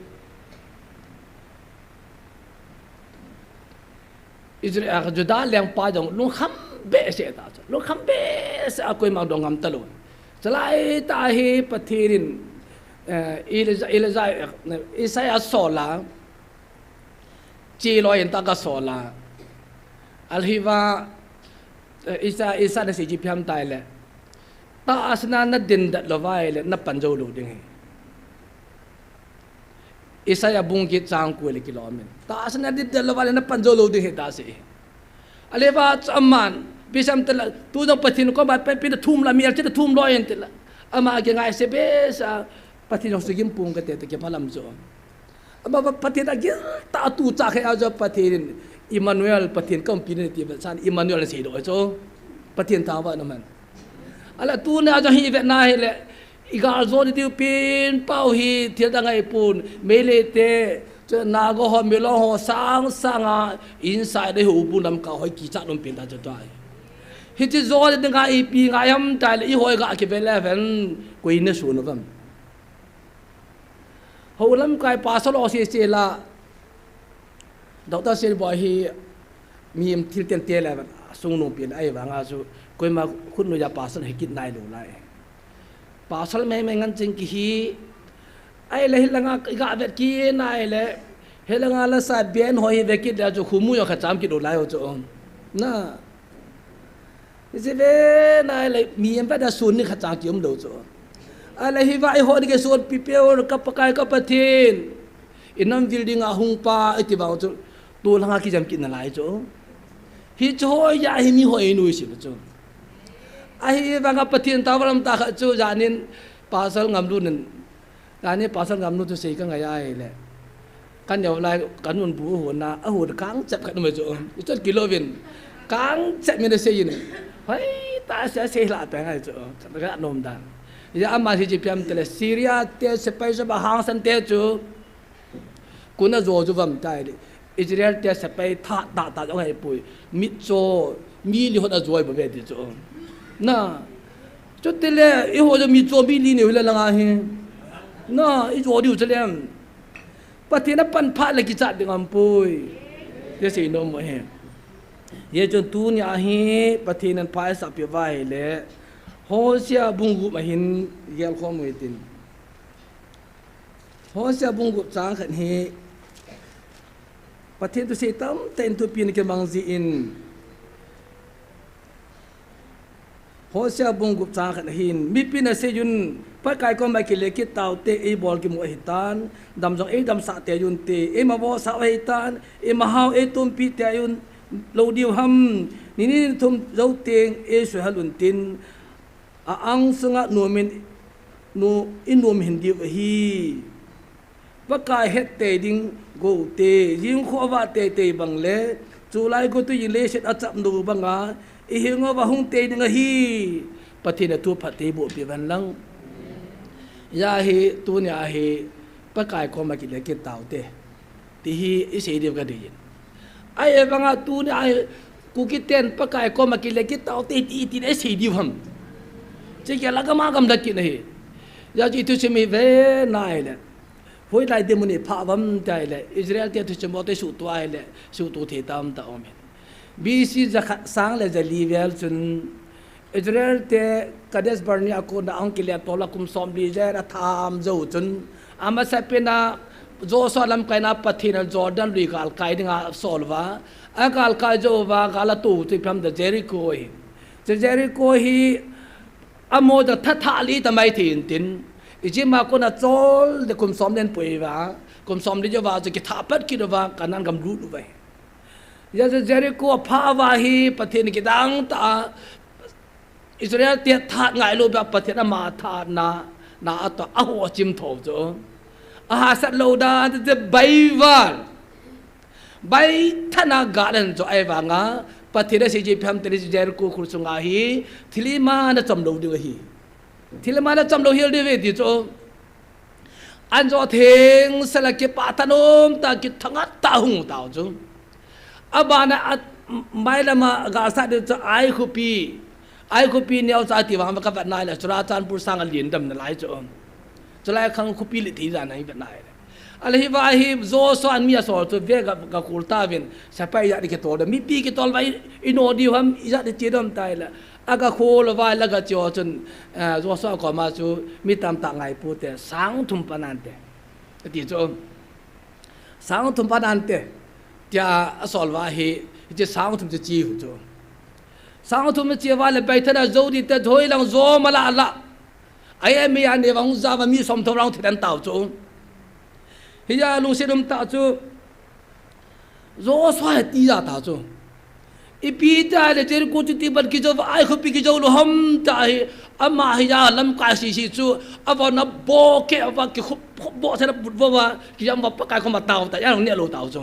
Israel, Judah lengpa jong lungkham behseh ta chu. Lungkham behseh a koima dong ngam talou. Chulai ta hi Pathen in, eh, Elijah, Elijah, eh, Isaiah sol a, chi loi in ta ka sol a. Alhiva, eh, Isaiah, Isaiah na sei ji phiam tai le. Tahsan a na din dat lou vai le, na pan jou lou ding hi. Isaiah bung get chang ko le kilom in. Tahsan a na din dat lou vai le, na pan jou lou ding hi ta sei. Aleva chu aman, pisam tela, tu jong Pathen koma pen pen thum la, mial che thum loi in tela. Ama kingai se behseh a, Pathen jong sugim pung kate te kiphalam chu. Ama ba Pathen a gil ta tu cha khe a jo Pathen in Emmanuel Pathen kaumpi nei ti ba san Emmanuel sei do chu. Pathen thangvah na man. Ala tuni a jo hi vet na hi le i gal jo ni diu pen pau hi thil dang ai pun mei le te chu na go ho mei lo ho sang sang a inside de ho bu lam ka hoi ki cha lom pen ta chu tai. Hichi jo ni ding a ipi ngai am tai le i hoi ga ki ve le ven koi ne su no vam. Ho lamkai pastor lo se se la, Doctor Selboi hi mihem thil tente le sung nung pi le ai vanga chu koima khut nu ja pastor hi kit nai lo lai. Pastor mei mei ngan ching ki hi ai le hi langa ga vet ki nai le hi langa la sa ben ho hi ve kit le chu khu mu yo kha cham kit lo lai ho chu. Na Hiche ve nai le, mihem vet a sun ni khat cha kium lou chu. Ahile hi va i ho ni ke sun pi peh o ka Pakai ka Pathen. I nam vil ding a hung pa i ti vang chu. Tol hanga kijam kit nalai chu. Hichu hoiya hi mi hoi nu isi chu. Ahivanga Pathen tao valam ta kha chu janin Pastor Ngamlun in. Janin Pastor Ngamlun chu sei ka ngai ahile. Kan neo lai kan nun bu hona, a hun kang chep khat mai chu. Ichot kilo vin. Kang chep mi na sei in. Hoi ta se sei la pe ngai chu. Ka nom dan. Ya ama hi ji piam tele Syria te sepai sa ba hang san te chu. Kuna jo ju vam tai le. Israel te sepai tha ta ta jong hai pui. Mit cho mi li hot a joi ba ve ti cho. Na. Chutile i ho jo mit cho mi li ni hule langa hi. Na, i jo diu chalem. Pathen a pan pha le kichat ding am pui. Ye sei nom mo he. Ye chun tunia hi Pathen an pha sa pi vai le. Hosea bung gup a hin gel khom mo tin. Hosea bung gup chang khat hi Pathen thusei tamtah in thupi na kimang jin. Hosea bung gup chang khat hin mipi na seiyun Pakai koma kile kit taute, eibol kimu ahitan, dam jong eidamsah teiyun te, eima vohsah u ahitan, eima hao eitumpi teiyun lou diu ham, ni ni thum jou teng eisuhel un tin, a ang sunga nuamin, nu, i nuam hin diu ahi. Pakai het tei ding gou te, jingkho va tei tei bang le, chulai gou tu jing leiset a chap nu banga, i hing uva hung tei ding ahi. Pathen a thu phat tei boh pi van lang. Ya hi, tunia hi, Pakai koma kile kit taute. Ti hi i sei diu ka dei in. Ahivanga tunia hi Kuki ten Pakai koma kile kit taute ti, ti i sei diu ham. Chi ke la ka ma kam da kit na hi. Ya chi thusim hi ve nai le. Hoilai de muni pha vam tai le. Israel te thusim bo te suhto ai le. Suhto thei tam ta om in. B C ja khat sang le ja li vel chun Israel te Kadesh Barnea a kona ahung kile tol a kum som li jen a tham jou chun, a masapen a Joshua lamkaina Pathen in Jordan lui galkai dinga asol uva, agalkai jou uva, gal atu chu ipi ham tia Jericho hi. Chu Jericho hi amau jong thatha li ta mai thei in tin, Egypt a kona chol le kum som len pui uva, kum som li jou uva chu kitha pat kit uva, Canaan gam lut uva hi. Hijeh chun Jericho apha uva hi Pathen kidang tah a Israel te that ngai lou uva Pathen ama thatna, na atoh a ho chim tho chu. Ahahsat lou dan te bai val. Bai thana gal an jo ai vanga Pathen a sei ji pham te Jericho khul sunga hi thilma na chom lou ding ahi. Thilma na chom lou hel ding ve ti chu. An jo theng sela kipah tah nom tah kithang tah hung tau chu. Abana a, mai lama ga sa ding chu Ai khopi. Ai khopi neocha ti vang ka vet nai le Churachandpur sang a lien dam nalai chu. Chulai khang khopi le thi jan a i vet nai le. Ale hi va hi Joshua an mi asol chu ve ga, ga kul ta vin. Sepai ijat di kitol da. Mipi kitol va i, i no diu ham ijat di chi dom tai le. Aga khol uva le aga chi u chun, eh, Joshua koma chu mi tamtah ngai pute, sang thum pa nante. Ati chu, sang thum pa nante. Tia asol uva hi, hiche sang thum chu chi u chu. Sang thum chi uva le bai thana jo di te thoi lang jo mala la. Ai mi ani vang ja va mi som tho lang thi dan tau chu. Hija lungset um ta chu. Joshua hi ti ja ta chu. Ipi ta le Jericho chu ti ban kijou va Ai khopi kijou lou ham ta hi ama hi ja lamkai sisi chu avon a bo ke va ki khup khup bo se na but vo va kijam va Pakai koma tao ta ja ne lou tao chu.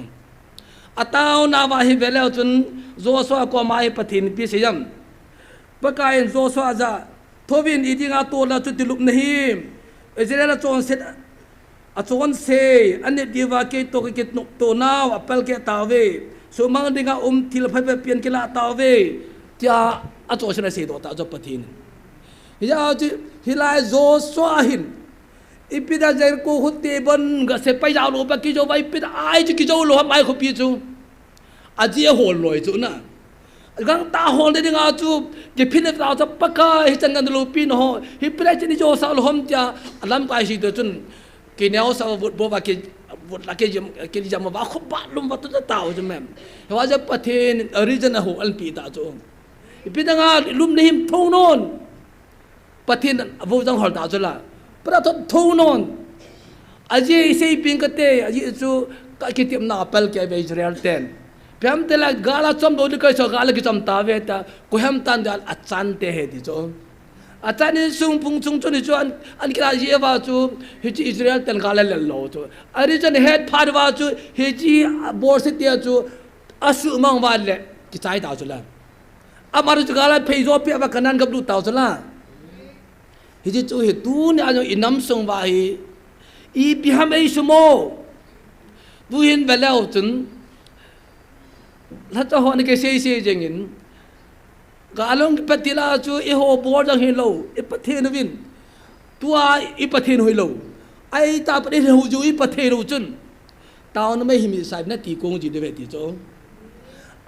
Atao na va hi ve leu chun Joshua koma hi Pathen ipi sei jam. Pakai in Joshua ja Thouvin idinga tol a chuti lupna hi Israel a chonset, a chonsei, anit diuva kei toh kei kinopto nau apalkeh tauve. Sumang dinga um thil phabep pen kilah tauve. Tia achonset asei doh ta chu Pathen. Hijeh chun hilai Joshua hin ipi dia Jericho khote bon ga sepai jao lou pa kijou va ipi dia Ai chu kijou lou ham Ai khopi chu. Ajeh a hol loi chu na. Gangtah hol ding dinga chu, kiphin ta chu Pakai hichan ngan loupi na ho. Hi prai chin i jo sa lou ham tia, alamkai si to chun. Kineo sa vut bo va ki, vut la ki jam, ki jam va khu ba lum va tu ta tao chu mem. Hi va ja Pathen a reason a ho an pi ta chu. Ipi dang a lum ni him tho non. Pathen a vo jang hol ta chu la. Pra thot tho non. Ajeh i sei ping kate, ajeh chu Ka kitepna a pel kei ve Israel ten. Ipi ham itile gal a chom lou ding kei chu gal a kichom tauve tia, koiham tan gal a chan te ahi ti chu. Achan in sung phung chung chun hichu an, an kila ji uva chu, hiche Israel ten gal a lel lou chu. Ahi chun ahet phat uva chu, hiche bolse te chu, asuhmang uva le, kichai tau chu la. Ama chu gal a phei jo peh uva Canaan gam lut tau chu la. Hiche chu hi tunia jong i nam sung uva hi, ipi ham eisum u. Tuhin ve leu chun, lhacha hon kisei sei jeng in, gal hung kipat tila chu eiho bol jong hilou, i Pathen uvin. Tua i Pathen u hilou. Ahi tah pat i hou jiu i Pathen u chun. Taona mei hi mi sai na ti kong ji de ve ti chu.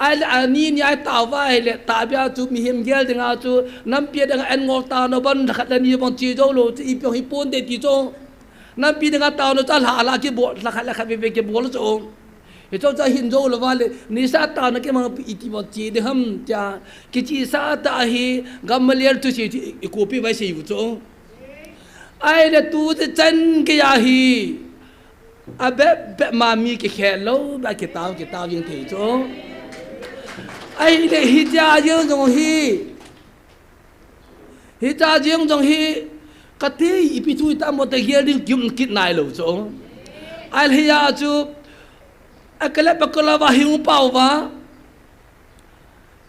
Ahile ani ni a i tao uva ahile, tahbeh a chu mihem gel dinga chu, nampi a dinga an ngol taona bon lha khat le ni bon che jou lou chu ipi hung hi ponte ti chu. Nampi dinga taona chu alha alha kibol, lha khat le khat veve kibol chu. Hichu chu ahin jou lou uva le, nisa taona kimang pi iti bon che ding ham tia, kichesa tah hi, Gamaliel thusei chu i, i copy uva sei u chu. Ahile tu te chan kei a hi. Abep bep ma mi kikhen lou, ba kitao, kitao jing thei chu. Ahile hitia jeng jong hi. Hitia jeng jong hi. Kati ipi thu itam mo te gel ding kium kit nailou chu. Ahile hia chu. Akale pa kala uva hung pao uva.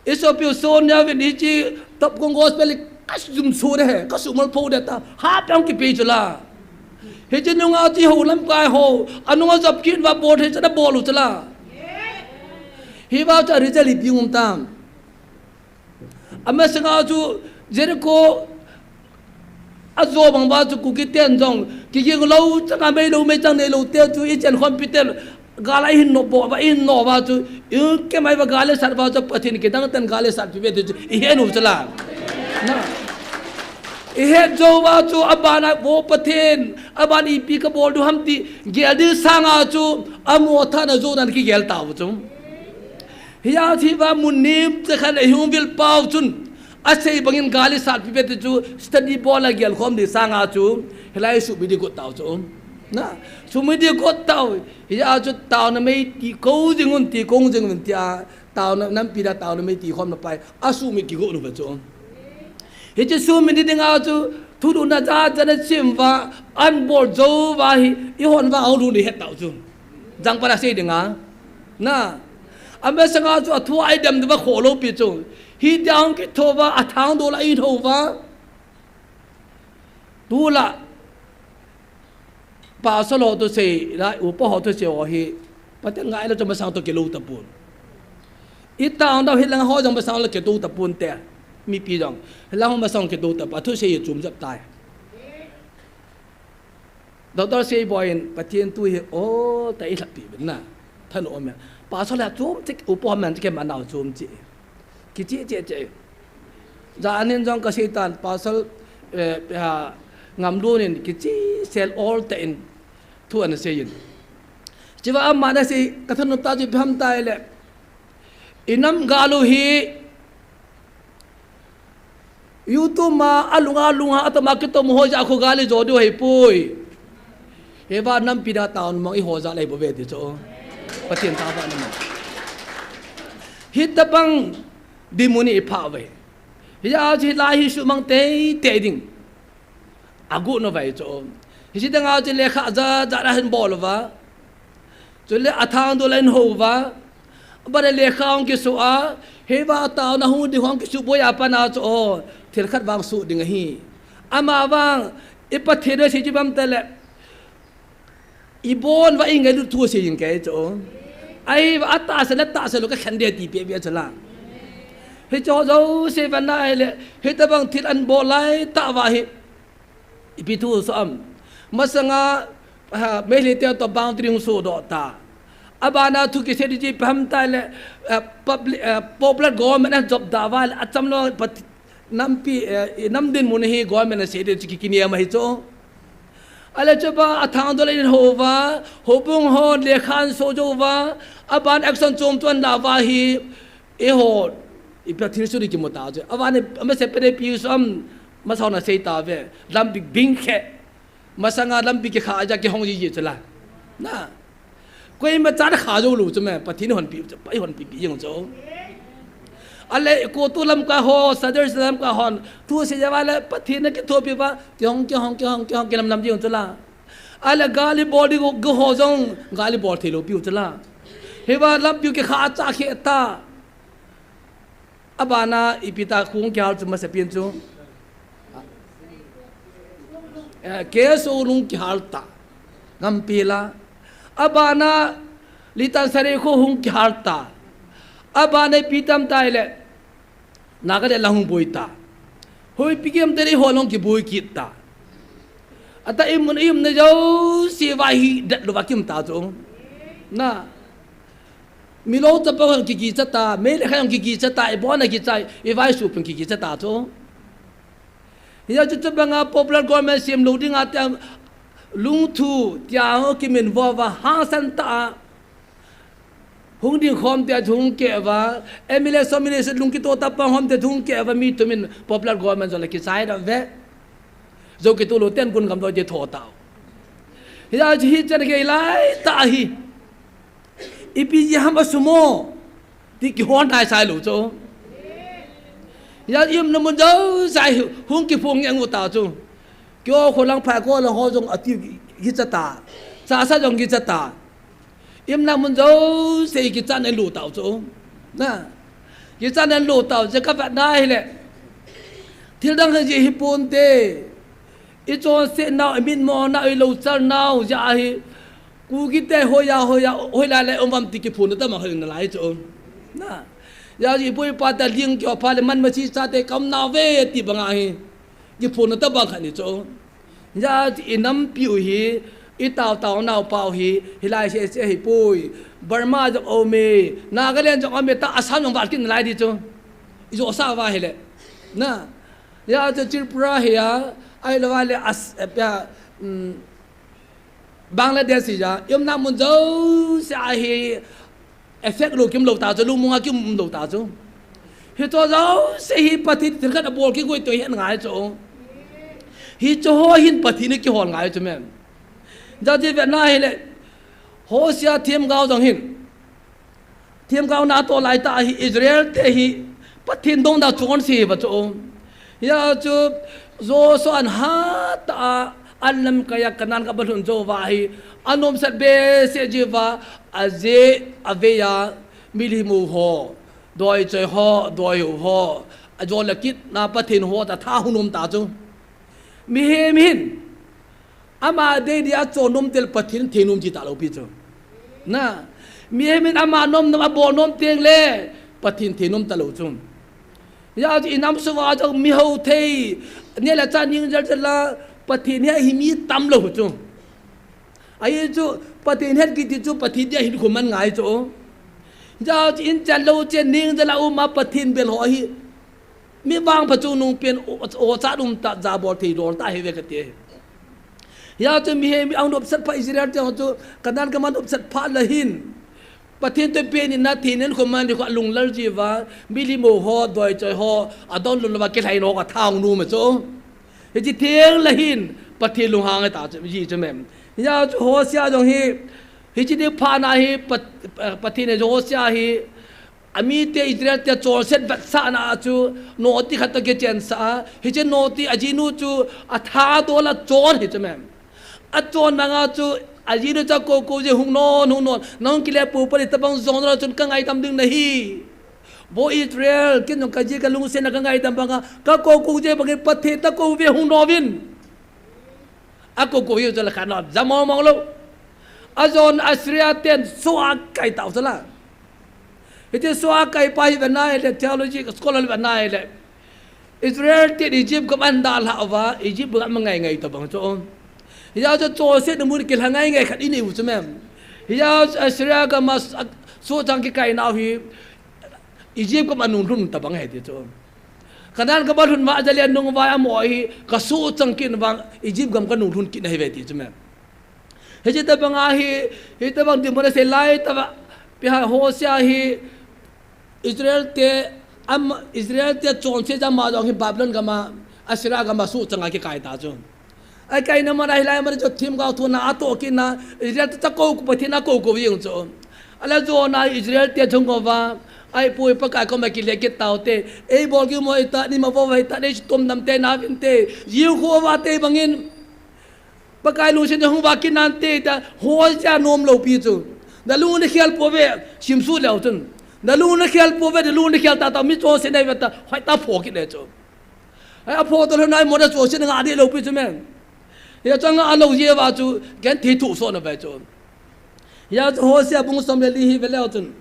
I sopi u Sonia vin hiche Top Gong Gospel ka jum so de he, ka sumal pho de ta. Ha pang kipe chu la. Hiche nunga chu hou lamkai ho, anunga jop kit uva bol hiche na bol u chu la. Hiva chu result ipi um tam. Amasanga chu Jericho ajo bang uva chu Kuki ten jong, kiging lou changa mei lou meichang neilou te chu i chen khompi te gal a i hin no bol uva, i hin no uva chu, i kemai uva gal i sat uva chu Pathen kidang ten gal i sat pi ve ti chu, i het u chu la. Na. I het jou uva chu abana vo Pathen, abana ipi ka bol diu ham ti, gel ding sanga chu, amo tha na jo nan kigel tau chu. Hia chu hiva mun nem che khan a hung vil pau chun, asei bangin gal i sat pi ve ti chu study bol a gel khom ding sanga chu, hilai sumit ding got tau chu. Na, sumit ding got tau, hia chu taona mei ti ko jing un ti kong jing un tia, taona nampi da taona mei ti khom na pai, asumit kigot u ve chu. Hiche sumit ding dinga chu, thudon na jat jat na sim uva, an bol jou uva hi, i hon uva hou lhun i het tau chu. Jang para sei dinga. Na. Amasanga chu athu a i dem diu va kholou pi chu. Hitia hung kitho uva, athang dol a i tho uva. Tula. Pastor ho thusei, la, upa ho thusei ho hi. Pathen ngai lou chu masang toh kilou tapon. I tao dau hilang ho jong masang lou kitou tapon te. Mipi jong. Hilang ho masang kitou tapon. Thusei chom jep tai. Doctor Seiboi in Pathen thu hi o ta i lhapi ben na. Thanom e. Pastor la chom chik upa man chik ma nau chom chik. Kichi chi chi. Janin jong ka sei tan Pastor, eh, ha, Ngamlun in kichi sel ol ta in thu ana sei in. Chiva ama na sei ka thanom ta chi pham tai le. I nam gal u hi YouTube ma, alunga, alunga, atama kitom ho ja khu gal i jo diu hipoi. Hiva nampi da taona mang i ho ja lei bo ve ti chu. Pathen ta ba na ma. Hitabang dinmun i pha ve. Hia chu lai hi sumang tei tei ding. Agot nau vai chu. Hiche dinga chu lekha ja ja a hin bol uva. Chule athang dol a hin hou uva. Abana lekha hung kisu a. Hiva taona hung ding hung kisu boi a pat na chu o. Thil khat vang su ding ahi. Ama vang i Pathen a sei chi bam ta le. I bon uva i ngailut thu sei jing kei chu. Ahi, atahsan le tahsan lou ka khen de ti pe bia chu la. Hiche ho jouse vang na ahile, hitabang thil an bol lai tah uva hi. Ipi thu so am. Masanga, ha, Meitei te toh boundary hung sodoh ta. Abana thu kisei ding chi pham tai le, eh, public, eh, popular government a jop da uva le, acham lou pat Nampi, eh, i nam dinmun hi government a sei ding chu ki, kiniam ahi chu. Ahile chu ba athang dol a hin hou uva, houbung hon lekha an so jou uva, aban action chom chom an la uva hi, eiho, i Pathen suri kimu ta chu. Aban, amase pene pi som, masa hon asei ta ve, lampi bing khe. Masanga lampi kikha a ja kihong ji ji chu la. Na. Koima chan kha jou lou chu me, Pathen in honpi chu, Pathen in honpi pi jeng chu. Ale, Kotu lamkai ho, Sadar lamkai hon, thu sei jeh uva le, Pathen in kithopi uva, kihong, kihong, kihong, kihong, kinam nam jeng chu la. Ale, gal ibol ding ho jong, gal ibol thei lou piu chu la. Hiva lampiu kikha cha khe ta. Abana ipi ta hung kihal chu masapen chu. Eh, K S O lung kihal ta. Ngampi la. Abana Litan Sareikhok hung kihal ta. Abana ipi tam tai le. Nagaland lang hung boi ta. Hoipi gam te le ho lung kiboi kit ta. Ata imun ium na jouse va hi dat lou va kim ta chu. Na. Milou chapang hung kikicha ta, Meitei hung kikicha ta, ibon a kicha, ivaisubin kikicha ta chu. Hia chu chapang a popular government sem lou ding a tia lungthu tia ho kimin vo va hangsan ta a. Hung ding khom tia chu hung keh va, M L A som minister lung kito ta pang hom tia chu hung keh va mi tumin popular government jo la kichai da ve. Jo kitu lou ten kun gam doi te tho ta. Hia chu hi chan kei lai ta hi. Ipi jeh ham a sumo. Ti kihon nai sai lou chu. Ya im na mun jouse hung kiphong nge ngu ta chu. Kio kholang phai ko lang ho jong ati kicha ta. Sa sa jong kicha ta. Im na mun jouse kichan en lou ta chu. Na. Kichan en lou ta chu ka vet na hi le. Thil dang hi ji hi pon te. I chonset nau, i mitmo nau, i louchal nau, ja hi. Kuki te hoiya, hoiya, hoilai le um vam ti kiphonna tah ma kha na lai chu. Na. Ya ji boi pa ta ling kio pha le man ma chi cha te kam nau ve ti bang a hi. Kiphonna tah bang kha ni chu. Ya ji i nampiu hi, i tao tao nau pau hi, hilai se se hi poi. Burma jong um e, Nagaland jong um e ta Assam jong vat kin lai di chu. I jo sa va hi le. Na. Ya chu Tripura hi a, ai lo va le as, eh, ya, um, Bangladesh hi ja, i umna mun jouse a hi effect lou kim lou ta chu, lungmong a kim um lou ta chu. Hi chu jouse hi Pathen thil khat a bol kigoi to hi an ngai chu. Hi chu ho hin Pathen in kihol ngai chu men. Ja ji ve na hi le, Hosea themgao jong hin. Themgao na to lai ta hi Israel te hi Pathen dong da chon si va chu. Ya chu Joshua an ha ta a an lamkai a Canaan gam a lhun jou va hi anom sat be se ji va a je a ve a milim u ho, doi choi ho, doi u ho, a jo le kit na Pathen ho ta tha hung um ta chu. Mihem hin Ama dei dia chon nom tel Pathen thei nom ji ta lou pi chu. Na, mihem in ama nom nom a bol nom teng le Pathen thei nom ta lou chu. Ya chu i nam sung a chu mi hao thei, ne la cha ning jal jal la Pathen hi a hi mi tam lou chu. Ahi chu Pathen het kiti chu Pathen dia hin khu man ngai chu. Ya chu in chan lou chen ning jal a um a Pathen bel ho hi. Mi vangpha chungnung pen o, o cha um ta ja bol thei dol ta hi ve ka ti. Ya chu mihem mi ang nop sat pha Israel te chu Canaan gam a nop sat pha la hin. Pathen te pen in na thei nen khom man di kho a lunglal ji va, milim u ho, doi choi ho, a don lul va kilhai no ka thang nu ma chu. Hi chi theng la hin, Pathen lunghang ta chu, ji chu mem. Ya chu Hosea jong hi, hi chi di pha na hi, Pat-, Pathen hi Hosea hi, Amite Israel te chonset vetsahna a chu, noti khat toh kichensah a, hiche noti ajinu chu, atha dol a chon hi chu mem. Achon nanga chu, ajinu chu akou kou je hung non, hung non, nang kile pu pali tabang jong na chun ka ngaidam ding nahi. Vo Israel, ken jong kaji kalungsetna ka ngaidam banga, kakou kou je bangin Pathen ta kou ve hung nom in. Akou kou hiu chu la khan nom, ja mong mong lou. Ajon Assyria ten soh a kai tau chu la. Hiche soh a kai pa hi ve na hi le theology scholar ve na hi le. Israel ten Egypt gam an dalha uva, Egypt gam angai ngai tabang chu. Hia chu chonset na mun kilha ngai ngai khat i nei u chu mem. Hia chu Assyria gam a s-, a, sohchang kikai nau hi Egypt gam anung lhun tabang hi ti chu. Canaan gam a lhun va, ajali anung vai amo hi, ka sohchang kin vang, Egypt gam ka nung lhun kin ahi ve ti chu mem. Hiche tabang a hi, hi tabang ti mo na sei lai tava, pi ha Hosea hi, Israel te, am, Israel te chonse jama jong hi Babylon gam a, Assyria gam a sohchang a kikai ta chu. Ai kaina mana hilai mana chu thim gao thuna atoh kit na, Israel te chako ku Pathen a ko ko jing chu. Ala Jonah Israel te chung ko va, ai pui Pakai koma kile kit tau te, ei bol ki mo ita, ni ma vo va ita, nei tum nam te na vin te, jiu kho va te bangin, Pakai lungset hung va kit nan te ta, Hosea nom lou pi chu. Na lung na khel po ve, sim su leu chun. Na lung na khel po ve, na lung na khel ta ta, mi chon se nei ve ta, hoi ta pho kit le chu. Ai, a pho to lo nai mo da chu, sin nga di lo pi chu men. Hia chang a lo ye va chu, gen thi thu so na ve chu. Hia chu Hosea bung som le li hi ve leu chun.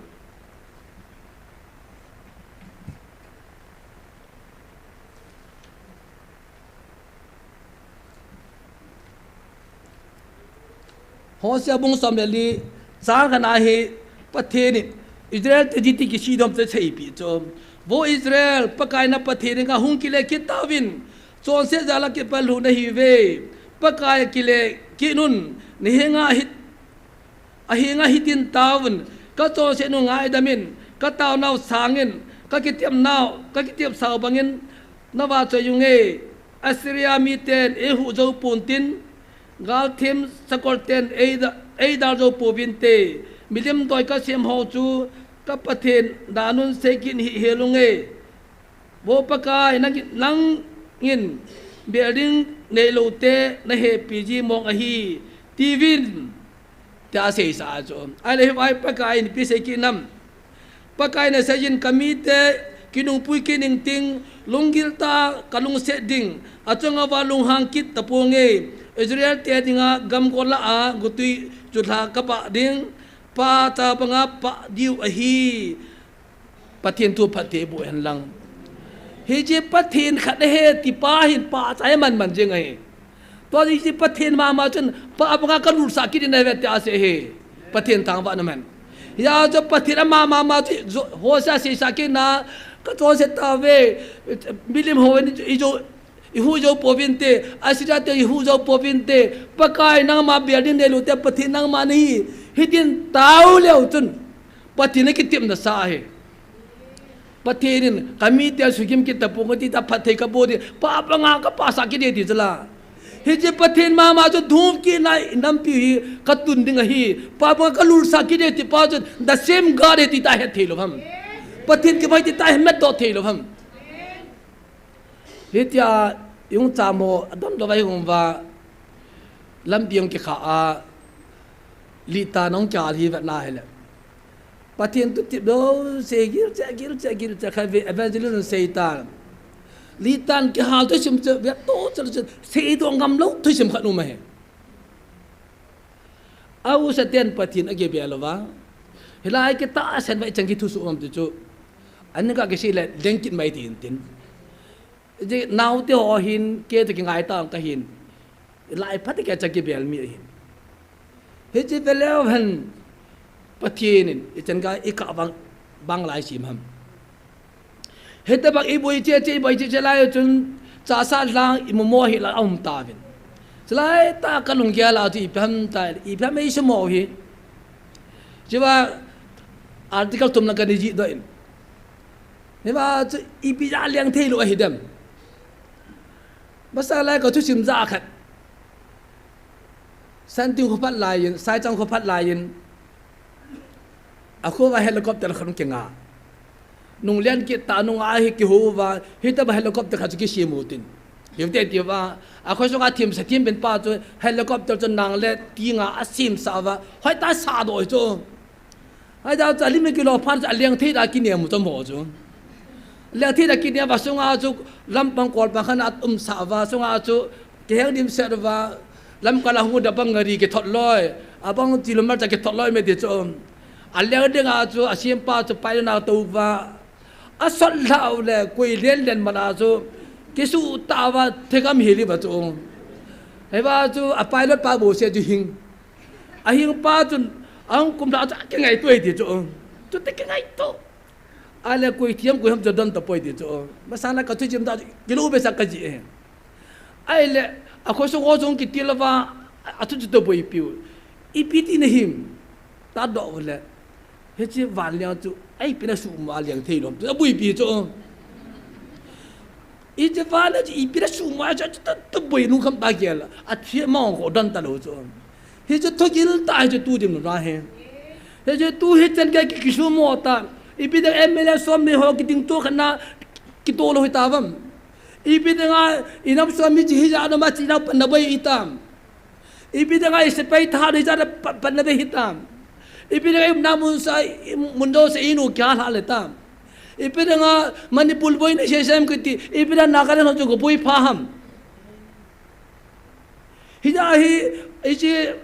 Hosea bung som le li, chang khat na hi, Pathen in Israel te ji ti kisidom te cheipi chu. Vo Israel, Pakai na Pathen in ka hung kile kit tauvin, chonset jal a kipalu na hi ve. Pakai kile kit un, na henga hi, a henga hitin tauvin, ka chonset u ngaidam in, ka taonau sangin, ka kitepnau, ka kitepsau bangin, na va choi unge. Assyria miten eihuh jou pon tin, galthem sakol ten eida-, eidal jou pouvin te, milim doi ka sem ho chu ka Pathen dan un sei kit hih hel unge. Vo Pakai, nang, nangin building neilou te na hepi ji mong ahi, tiuvin. Tia seisa chu. Ahile hi vai Pakai in ipi sei kit nam. Pakai in asei in ka mite kinungpui kit ning ting, lunggil tah a ka lungset ding, achunga va lunghang kit taponge. Israel te dinga gamgol lah a gotui chulha ka pah ding, pah cha banga pah diu ahi. Pathen thu phatthei boh hen lang. Hiche Pathen khat ahi ti pa hin pahcha hi man man jing ahi. Tua hiche Pathen mama chun pa banga ka lulsah kit ding ahi ve tia asei hi. Pathen thangvah na man. Hia chu Pathen ama mama chu jo-, Hosea seisa kit na ka chonset tauve, milim hon i jo, i huh jou pouvin te, Assyria te i huh jou pouvin te, Pakai nangma building neilou te, Pathen nangma nahi, hitin tao leu chun, Pathen a kitepna sa ahi. Pathen in, ka mite sugim kit taponge ti ta phatthei ka boh ding, pa banga ka pahsah kit ding ti chu la. Hiche Pathen mama chu thum kit na i nampi hi ka tun ding ahi, pa banga ka lulsah kit ding ti pa chu, the same God ahi ti ta het thei lou ham. Pathen kipa ahi ti ta het doh thei lou ham. Hitia, i hung cham ho, adon dovai hung va, lampi hung kikha a, lih tan hung kihal hi vet na hile. Pathen thu tep lou, sei gil che, gil che, gil che, khat ve evangelist sei tan. Lih tan kihal thusim che, ve to che, che, seidoh ngam lou thusim khat um ahi. A u sa ten Pathen a kibel uva. Hilai kitahsan vai chang kithusoh um ti chu. An ka kisei le leng kit mai tin tin. Ji naote ho hin, kei toh kingai tah ka hin. Lai phat kei cha kibel mi ahin. Hiche ve leu hen Pathen in, ichan ka i kah bang, bang lai sim ham. Hitabang i boi che che, i boi che che lai chun, chasa lang i momo hi la um tauvin. Chulai tah ka lunggel a chu ipi ham ta, ipi ham ei sumo hi. Chuva article thum lang ka nei jih doh in. Hiva chu ipi ja leng thei lou ahi dem. Masa lai ka thusim ja khat. Santing kho phat lai in, Saichang kho phat lai in. A kho va helicopter khat kinga. Nung lian kit tah nung a hi kiho uva, hitabang helicopter khat chu kisem u tin. Hiu te ti uva, a kho sunga themsa them ben pa chu helicopter chu nang le tinga asemsa uva, hoitah sa doh chu. Hoitah chu alim le kilo phat chu aleng thei tah kinem u chu mo chu. Leng thei tah kinem uva sunga chu lampang kolpang khat atumsa uva, sunga chu kiheng dimset uva, lamkal a hu da bang ngari kithot loi, abang tilumar cha kithot loi me ti chu. Aleng dinga chu asempa chu pilot na tou uva, asot lhau le koi len len mana chu, kisuh tah uva thegam hel uva chu. Hiva chu a pilot pa bou se chu hing. Ahing pa chun, ahung kum lha chu kingaito e ti chu. Chute kingaito. Ahile koi thiam koi ham chu don tapoi ti chu. Masang la ka thusim tah chu kilou behseh ka ji e. Ahile, a kho sung ho sung kitil uva, a thu chu to boipiu. Ipi ti nahim. Ta doh u le. Hiche vanleng chu, ipi na suhmo a leng thei lou ham. Chu aboipi chu. Hiche vale chu ipi le sum a chu tu, tu boi nu kham ta gel. A thi ma ko don ta lou chu. Hiche thogil ta hiche tu dim na hi. Hiche tu hichan kei ki, kisum mo ta. Ipi de M L A som ni ho kiding to khana kito lou hi ta vam. Ipi de nga inam som mi chi hija na ma chi na pan na bai itam. Ipi de nga i sepai tha de ja da pa, pa na be hitam. Ipi de nga i na mun sa, i mun do sa inu kya la le tam. Ipi de nga Manipur boi na se sem kiti. Ipi de Nagaland ho chu ko boi pha ham. Hija hi, hiche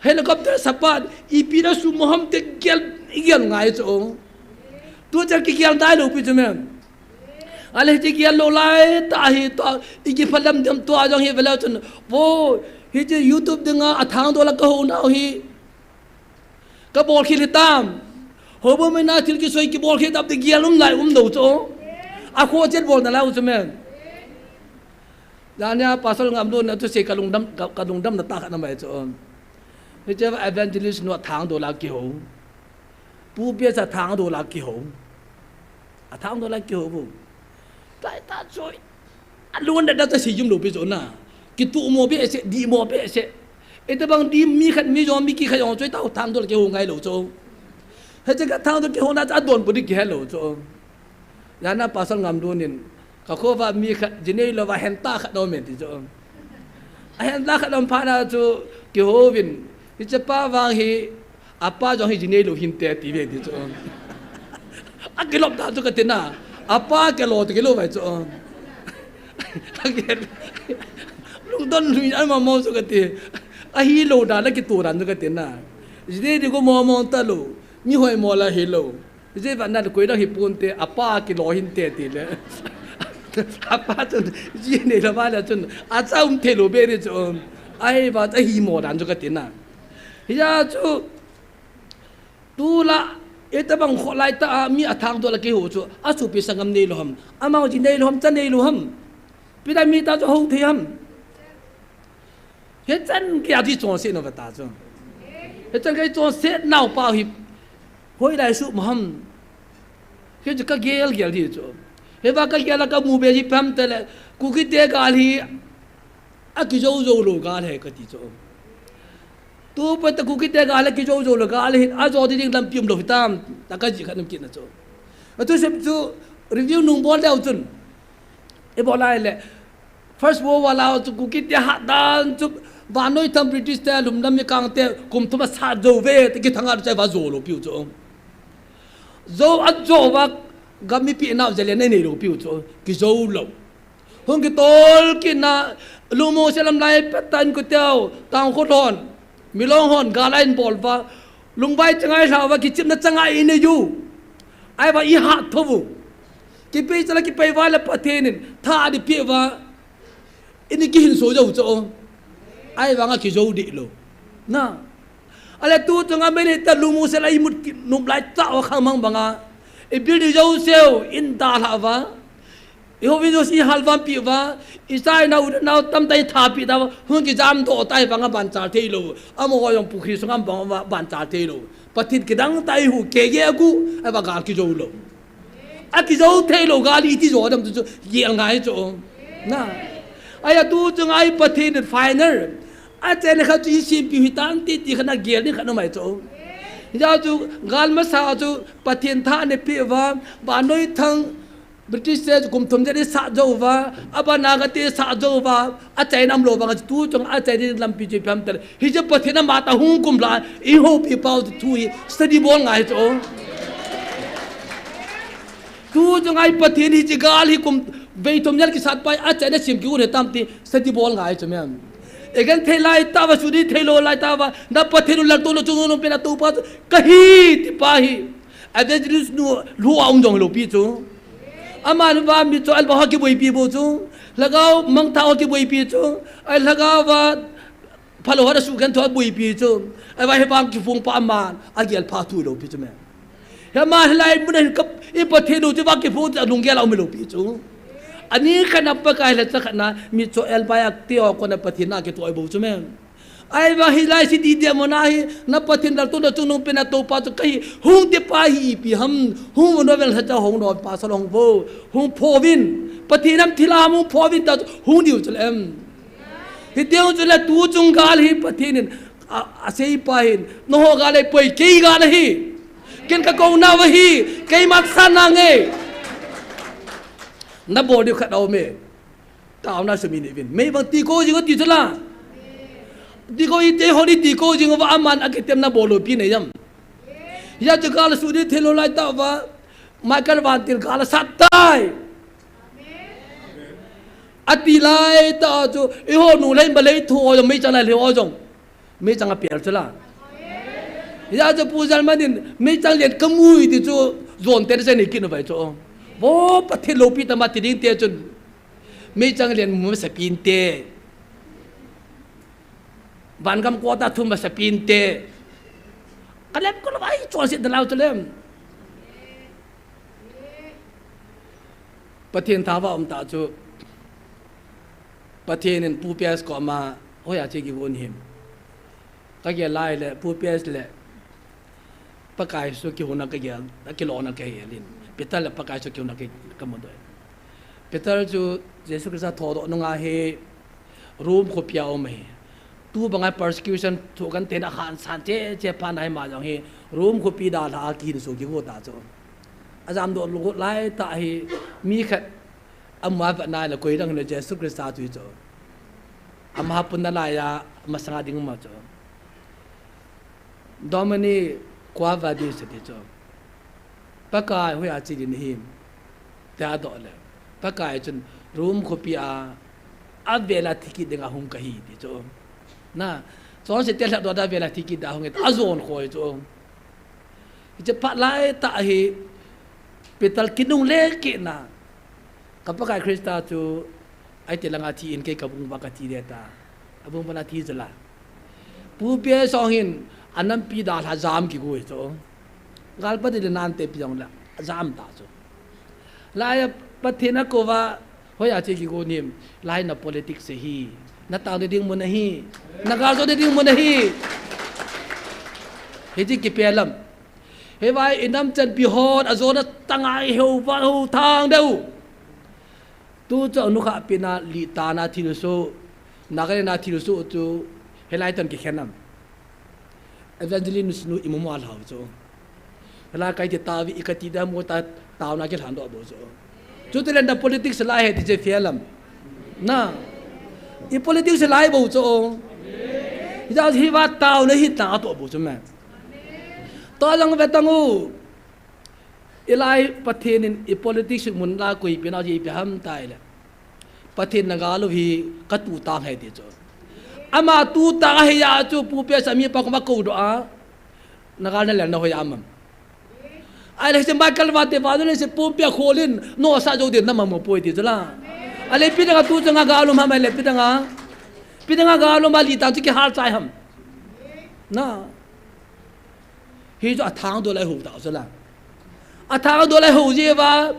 helicopter sapat, ipi de sum mo ham te gel, i gel ngai chu. Tu cha ki gel dai lou pi chu mem. Ale hiche gel lou lai ta hi to, i ki phalam dem to a jong hi vela chun. Vo, hiche YouTube dinga a thang do la ka ho nau hi. Ka bol khil hitam. Ho bo me na thil ki soi ki bol khil tap te gel um lai um do chu. A kho chet bol na lai u chu mem. Jania pasal ngam do na tu se ka lungdam, ka, ka lungdam na ta kha na mai chu. Hiche evangelist nu a thang do la ki ho. Pu bia cha thang do la ki ho. A thang do la ki ho bu. Tai ta choi. A lun da da ta si yum lo pi zo na. Ki tu mo be se, di mo be se. E ta bang di mi khat mi zo mi ki khat yong choi ta thang do la ki ho ngai lo zo. He cha ka thang do ki ho na cha don bu di ki he lo zo. Jana pasal ngam do nin. Ka kho va mi khat, jinei lo va hen ta khat no men ti chu. A hen ta khat no pha na chu ki ho vin. Hiche pa vang hi, a pa jong hi jinei lo hin te ti ve ti chu. A ki lop ta chu ka ti na. A pa ki lo ti ki lo vai chu. A ki lungdon lui a ma mo chu ka ti. A hi lo da la ki tu ran chu ka ti na. Jinei di ko mo mo ta lo. Mi hoi mo la hi lo. Hiche va na koi dang hi pon te, a pa ki lo hin te ti le. A pa chun, jinei lo va le chun, a cha um thei lo be ri chu. Ai va ta hi mo dan chu ka ti na. Hia chu, tu la, e ta bang kho lai ta a, mi a thang do la ki ho chu, a chu pi sangam nei lo ham. A ma jinei lo ham, cha nei lo ham. Pi da mi ta chu ho thei ham. Hichan kei a di chonset na va ta chu. Hichan kei chonset nau pa hi. Hoi lai su ma ham. Kei chu ka gel gel di chu. He va ka gel a ka mu be ji pam te le. Kuki te gal hi. A ki zo zo lo gal he ka ti chu. Tu pa ta Kuki te gal a ki zo zo lo gal hi. A zo di ding lampi um lo hi tam. Ta ka ji kha nam ki na chu. A tu sep chu review nung bol deu chun. E bol lai le. First World War la chu Kuki te hat dan chu vannoi thang British te lum lam mi kang te kum thum a sat zo ve te ki thanga chai va zo lo piu chu. Zo a zo va gam mi pi nau jale nei nei lo piu chu ki zo lo. Hung ki tol ki na lu mo se lam lai pet tan ku teu tang kho thon. Milong hon gal a in bol va, lungvai changai hla va, kichimna changai in e ju. Ai va i hat tho vu. Kipe chala kipe va le Pathen in, tha di pe va. Ini ki hin so jo cho. Ai va nga ki jo di lo. Na. Ale tu chunga meni ta lumu se lai mut ki num lai ta wa khang mang banga. I bil di jo seo in da hla va. I ho vin jo si hal vam pi va, i chai nau, nau tam tai tha pi ta va, hun ki jam do tai va nga ban chal thei lo. Amo ho jong pukri sung am bang va ban chal thei lo. Pathen ki dang tai hu ke ye gu, ai va gal ki jo lo. A ki jo thei lo gal i ti jo dam tu chu, ye ngai cho. Na. Ai a tu chu ngai Pathen final. A chen kha chu i sim pi hi tan ti ti khana gel ni khana mai cho. Ja chu gal ma sa chu Pathen tha ne pi va, ba noi thang British te kum thum je ni sa jo va, aba Naga te sa jo va, a chai nam lo va, tu chong a chai ni lampi je pam tel. Hi je Pathen ama ta hung kum la, i ho pi pau tu hi, study bol ngai cho. Tu chong ai Pathen hi je gal hi kum, vei thum yal ki sat pai, a chai na sim ki un he tam ti, study bol ngai cho mem. Egen thei lai ta va, sudi thei lo lai ta va, na Pathen u lal to lo chung no pe na to pa, ka hi ti pa hi. Evangelist nu, lu a um jong lo pi chu. Aman va mi cho alba ho kiboipi bou chu. Lhagao mangthah ho kiboipi chu. Ai lhagao va phalo ho da sukhen tho boipi chu. Ai va he bang kifung pa aman a gel pha thu lo pi chu me. He ma hilai mun hin kap i Pathen u chu va kifung chu lunggel a um lo pi chu. Ani khana Pakai la cha khana mi cho alba yak te ho kona Pathen na kitoi bou chu me. Ai va hilai si di dia mona hi, na Pathen dal tu na chungnung pe na to pa chu ka hi, hung te pa hi ipi ham, hung no vel ha cha hung no pa sa long vo, hung pho vin, Pathen in thilha hung phoh uvin ta chu hung diu chu le em. Hiti hung chu le tu chung gal hi Pathen in a, asei pa hin. Nangho gal ahipoi, kei gal ahi. Ken kakou nau ahi, keiman san nange. Nabol diu khat aum e. Taona sum in ivin. Mei vang ti ko jing u ti chu la. Ti ko ite hon iti ko jing uva aman akitem nabol u pi ne yam. Hia chu gal su di thil lai ta uva. Michael Van Til gal sat tai. Ati lai ta chu, eiho nu lei ba lei thu o jong, meichang lai lei o jong. Meichang a pel chu la. Hia chu Pu Jalman in, meichang lian kamu e ti chu, jon te se ni kin vai chu. Vo Pathen loupi tama ti ding te chun. Meichang lian mu sa pin te. Vangam ko ta thum sa pin te. Kalep ko vai chon se da lau chu lem. Pathen thava um ta chu. Pathen in Pu Pias koma, hoiya che kigon him. Kagel lai le, Pu Pias le, Pakai Jesu kihona kagel, akilona kagel in. Peter le Pakai Jesu kihona ka, kamu doi. Peter chu Jesu Christa thodoh nunga hi Rome khopia um ahi. Tu banga persecution thu kan tena khan san che che phan hai ma jong hi Rome khopi dalha a kihin su kigo ta chu. Ajam doh lu lai ta hi mi khat ama va nai la koi dang le Jesu Christa tu chu. Ama pun na la ya masanga ding ma chu. Domini, quo vadis ti chu. Pakai, hoiya che ding nahim. Ti adoh le. Pakai chun Rome khopi a, avela thi kit dinga hung kahi ti chu. Na, chonse te lhadoh da avela thi kit da hung e, ajon khoi chu. Hiche phat lai ta hi, Peter kinungle kit na. Ka Pakai Christa chu, aite langa thi in kei kabung ba kati de ta. Abung ba na thi jala. Pu Pias jong hin, anampi dalha jam kigo e chu. Gal pa di le nante pi jong la, jam ta chu. Laiya Pathen a kouva, hoiya che kigon him, lai na politics hi. Na tao ding mun ahi. Na gal jo ding mun ahi. Hiche kipe lam. Hivai inam chanpi hon, ajona tanga ihou va hou thang deu. Tu chu anukha pina li tana thilsoh, Nagaland a thilsoh chu, hilai tan kikhen am. Evangelist nu imu mu a lhau chu. Hilai kai ti tavi, i kati da mu ta, taona kilhan doh bou chu. Chuti le na politics lai he ti che fiel am. Na. I politics lai bou chu. Hijeh a hiva taona hi ta to bou chu me. To jong ve tang u. Ilai Pathen in i politics mun la koi pi na ji pi ham tai le. Pathen na gal u hi ka tu tang he ti chu. Ama tu tang ahi ya chu Pu Pias a mi pa koma kou doh a. Na gal na le na hoiya am am. Ai le se Michael Van Til va le se Pu Pias kholin no sa jo din na ma mo poi ti chu la. Ale pi danga tu changa gal um ham ale pi danga. Pi danga gal um a li tang chu kihal chai ham. Na. Hi chu athang doh lai hou ta chu la. Athang doh lai hou ji va.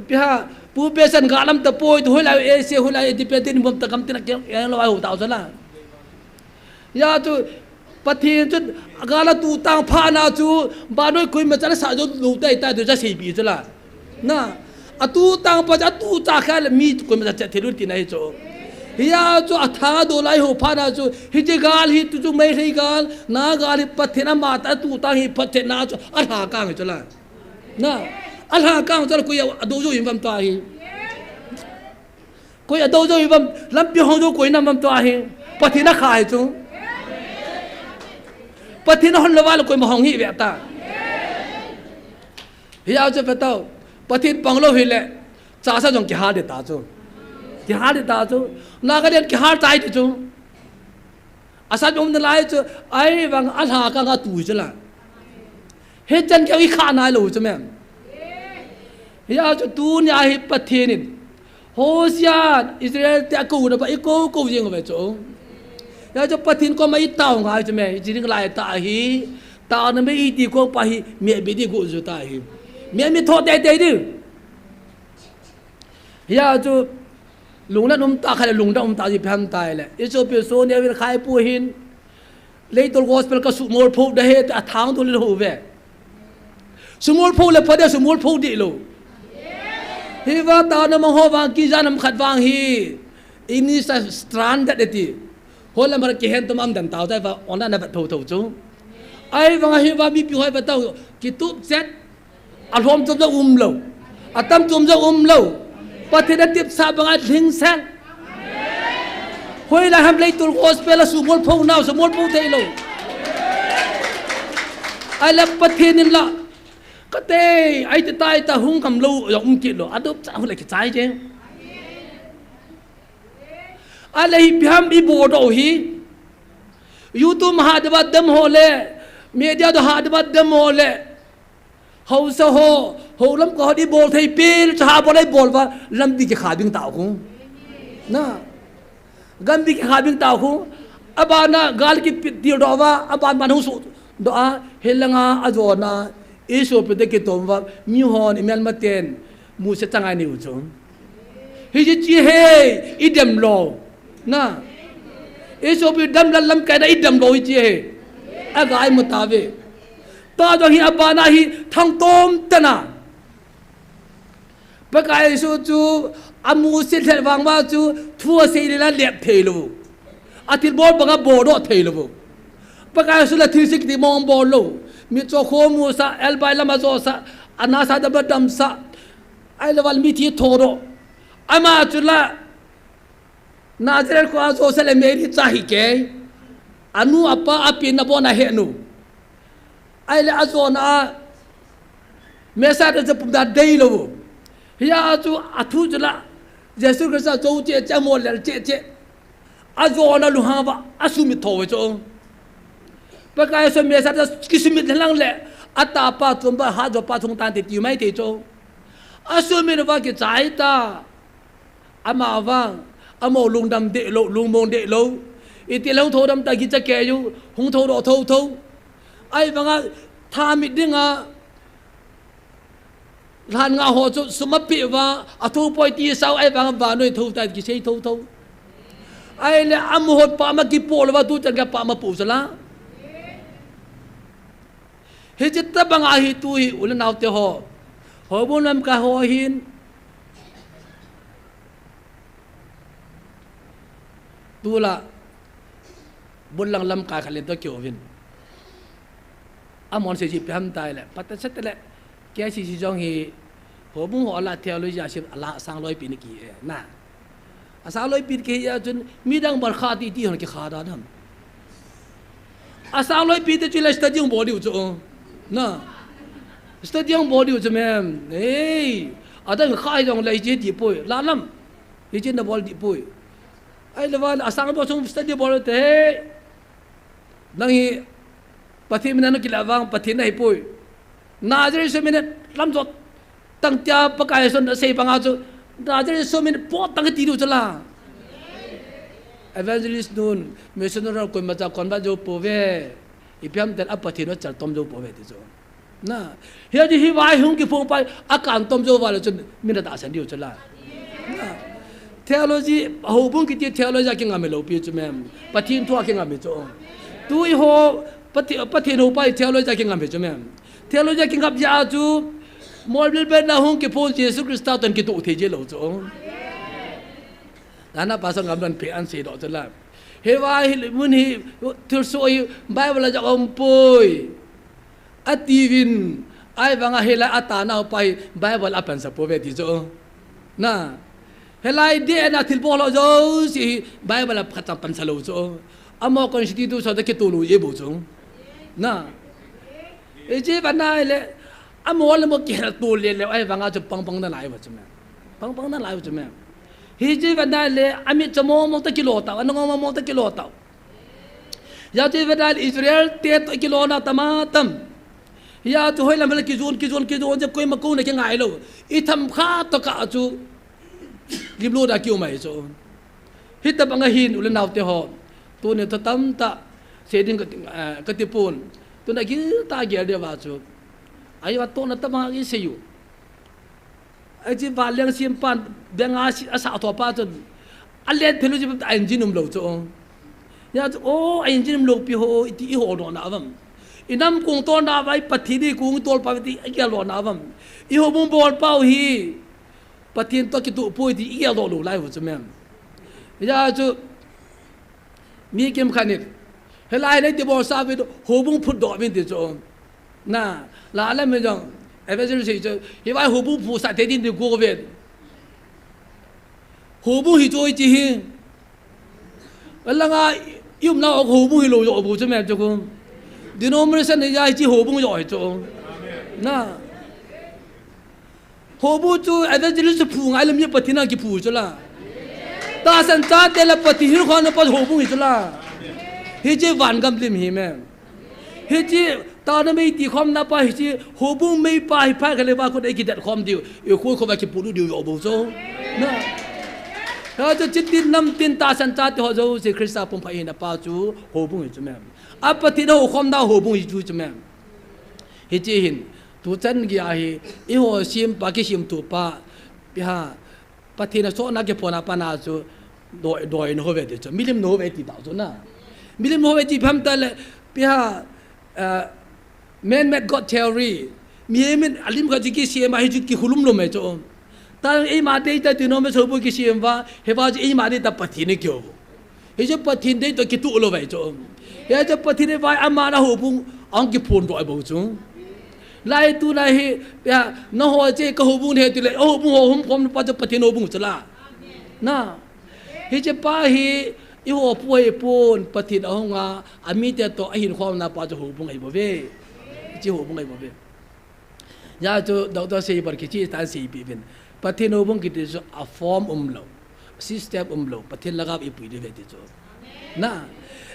Pi ha, Pu Pias in gal um ta poi tu hoilai A C hoilai independent bom ta kam tin a keng, keng lou lai hou ta chu la. Ya chu, Pathen chu gal a tu tang phat na chu, vannoi koima chan a sa jo lou tai tai tu cha sei pi chu la. Na, atu tang pa, atu cha kha le mi koima cha chet thei lou ti na hi chu. Hia chu athang doh lai hou phat na chu, hiche gal hi tu chu Meitei gal, Naga gal hi Pathen ama ta tu tang hi Pathen na chu, alha kang hi chu la. Na, alha kang chu la koi a do jo in vam ta hi. Koi a do jo in vam, lampi hong jo koi na vam ta hi. Pathen a kha hi chu. Pathen a hon lou va le koima hong hi ve ta. Hia chu ve tao. Pathen pang lou hi le. Cha sa jong kihal de ta chu. Kihal de ta chu. Naga den kihal chai ti chu. Asa jong na lai chu. Ai vang alha kang a tu chu la. Hichan kei kha nai lou chu mem. Hia chu tunia hi Pathen in. Hosea, Israel te a kou na pa i kou kou jing ve chu. Hia chu Pathen koma i tao ngai chu me. I jing lai ta hi. Tao na me i ti ko pa hi. Me bi di go ju ta hi. Me mi tho te te di. Hia chu lungna um ta kha le lungna um ta ji phan tai le. I chu pi so ne vil khai pu hin. Leitol gospel ka sumol pho da he ta thang tu le ho ve. Sumol pho le pha de sumol pho di lo. Hiva taona mang ho vang kijan ham khat vang hi. Ini sa stranded eti. Holam har kihen tum am dan tao tai va ona na vat tho tho chu. Ahivang hiva mipi hoi va tao kitup chet. Alhom chom jong umlou. Atam chom jong umlou. Pathen atipsah banga lhingsel. Hoilai ham leitul gospel a sumol pho nau, sumol pho theilou. Ahile Pathen in la. Kate, ai te tai ta hung kam lou, jong um kit lou. Adup cha hu le kichai je. Ahile hi ipi ham i bol doh hi. YouTube ha deba dem ho le. Media do ha deba dem ho le. Haosa ho, houlam ko ho di bol thei pil, cha ha bol ai bol va, lampi kikha ding tao khu. Na. Gampi kikha ding tao khu. Abana gal kipit dil doh va, aban ban hung su doh a, helanga ajona, i sopi te kitom va, mi hon i melma ten, mu se changai ni u chu. Hiche chi he, i dem lou. Na. I sopi dam lam lam kai na i dem lou hiche he. Aga ai mu ta ve. Ta jong hi abana hi thang tom tana. Pakai Jesu chu amu se lhel vang va chu thu asei le la lep thei lou. Athil bol banga bol doh thei lou. Pakai Jesu la thil sik ti mong bol lou. Mi cho kho mu sa, el bai lama jo sa, ana sa dam dam sa. Ai le val mi thi tho doh. Ama chu la Nazareth kho a Joseph le Mary cha hi ke. Anu apa api na bon a he nu. Ai le ajona a Messiah te pum da dei lou. Hia chu athu chu la Jesu Christa chu che che mo lel che che. Ajona lu ha va asumit tho ve chu. Pakai Jesu Messiah te kisumit lang le atapa chom ba ha jo pa chung tan te ti mai te chu. Asumit va kichai ta. Ama vang, amo lungdam deh lou, lungmong deh lou. Iti lou tho dam ta kicha ke yu, hung tho doh tho tho. Ai vanga, tha mit dinga, lhan nga ho chu, sum api va, athu poi ti sao, ai vanga, vanoi tho ta kisei tho tho. Ai le, amo hot pa ma kipo lou va, tu chan ka pa ma pu sala. Hiche tabang ahi tu hi u le nau te ho. Houbung lamkai ho hin. Tula. Bul lang lamkai khat le to kio vin. Amon se ji pe ham tai le. Pata se te le. Ke si si jong hi. Houbung ho la theology a si a la sang loi pi ni ki e. Na. Asang loi pi ki a chun midang bar kha ti ti hon kikha da dam. Asang loi pi te chu la study hung bol diu chu. Na. Study hung bol diu chu mem. Ei. Adang kha jong la hiche ti poi. La lam. Hiche na bol ti poi. Ai le van asang bol chung study bol te. Nang hi Pathen min a na kila vang Pathen na hi poi. Nazareth Jesu min a lam jot tang tia Pakai Jesu na sei banga chu Nazareth Jesu min a pot tang ti diu chu la. Evangelist nun, missionary koima cha convert jou pouve. Ipi ham tel a Pathen u chal tom jou pouve ti chu. Na, hia chu hi vai hung kiphong pai a kan tom jou va le chun min a tahsan diu chu la. Na, theology, houbung kiti theology a kingam lou pi chu mem. Pathen thu a kingam chu. Tu i ho, Pathe-, Pathen houpa i theology a kingam chu mem. Theology a kingam ja chu, molbil ben na hung kiphong Jesu Christa ton kitu thei je lou chu. Lana pastor ngam don pe an sei doh chu la. He vai hi mun hi thilsoh hi Bible a jong um poi. Ati vin, ai vanga hila ata nau pa hi Bible a pansa pouve ti chu. Na. Hilai de na thil bol ho jouse hi Bible a phat pansa lou chu. Amo constitution te kitu lou e bu chu. Na. Hiche va nai le, amo le mo kihel tu le le, ai vanga chu pang pang na lai va chu me. Pang pang na lai va chu me. Hiche va nai le, ami cha mo mo ta kilo ta, ana ngo mo mo ta kilo ta. Hia chu va nai le Israel te to kilo na tama tam. Hia chu hoilam le kijun, kijun, kijun, je koima kou na kingai lou. I tham kha to ka chu. Lim lou da kiu mai chu. Hitabang a hin u le nau te ho. Tuni tho tam ta. Se ding ka ti, eh, ka ti pon. Tuna gil ta gel de va chu. Ai va to na tama i sei u. Ai chi va leng sim pan beng a si a sa tho pa chun. A len phelu chi a engine um lou chu. Ya chu o a engine um lou pi ho i ti i ho no na vam. I nam kung to na vai Pathen i kung tol pa ti a gel lo na vam. I houbung bol pau hi. Pathen toh kituh poi ti i gel doh lou lai u chu mem. Hijeh chun mi kimkhat in, hilai nei ti bolsa uvin, houbung phutdoh uvin ti chu. Na, la la mi jong, evangelist chu, hivai houbung phusah thei ding ti go uvin. Houbung hi chu hiche hi. Alanga i umnau houbung hilou joh bou chu mem chu khu. Denomination hi jeh hiche houbung joh hi chu. Na. Houbung chu evangelist phu ngai lou, mi Pathen a kiphu chu la. Tahsan chate le Pathen hinkho napa houbung hi chu la. Hiche van gam lim hi mem. Hiche tahna mei ti khomna pa hiche houbung meipa hi phat khat le va khu ei kidet khom diu. I khu khu va kipu diu joh bou chu. Na. Hiche tin nam tin tahsan chate ho jouse Christa pumkhat hina pa chu houbung hi chu mem. A Pathen hou khomna houbung hi chu chu mem. Hiche hin, tuchan geiya hi, eiho sempa kisemtoh pa, ipi ham, Pathen a sohna kiphona pa na chu, doi, doi na hou ve ti chu, milim na hou ve ti tah chu na. Milim na hou ve ti ipi ham tile, ipi ham, eh, man-made God theory. Mihem in alim khat chu kisem a hi chu kihulum lou mai chu. Tah eima deitah denomination houbung kisem uva, hiva chu eima deitah Pathen in kihou. Hichu Pathen deitah kituh lou vai chu. Hichu Pathen in vai aman a houbung ahung kiphondoh bou chu. Lai tuna hi, ya, nangho chu ka houbung ahi tile, a houbung ho hung khomna pa chu Pathen houbung chu la. Na. Hiche pa hi, eiho pu ahipon, Pathen ahunga, amite toh ahin khomna pa chu houbung ahi bou ve. Hiche houbung ahi bou ve. Hijeh chun Doctor Seibar kicheh tan seipeh uvin. Pathen houbung kiti chu a form umlou, system umlou, Pathen lhagao ipui diu ve ti chu. Na,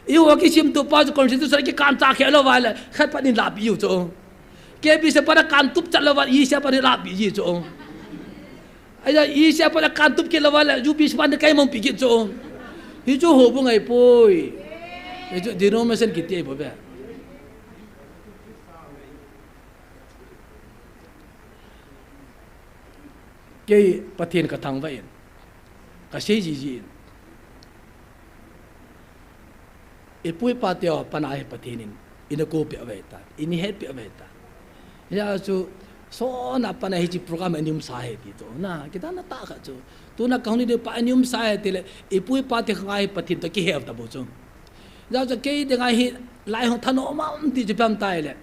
eiho kisemtoh pa chu constitution kikan cha khe lou va le, khat pat in lahpeh u chu. K B C pa na kan tup chat lou va, E C pa na lahpeh ji chu. Aja, E C pa na kan tup kit lou va le, U P C pa na kaimang peh kit chu. Hichu houbung ahipoi. Hichu denomination kiti ahi bou ve. Kei Pathen ka thangvah in, ka sei jiji in. Ipu ipa te ho pana hi Pathen in, ina kou peh uve ta, ina het peh uve ta. Hijeh chun, sona pana hiche program a ina umsa ahi ti chu. Na, kitan na tah khat chu. Tuna ka hung ni ding pa ina umsa ahi tile, ipu ipa te khang a hi Pathen toh kihet ta bou chu. Hijeh chun kei dinga hi lai hung thanom am ti chu ipi ham tile.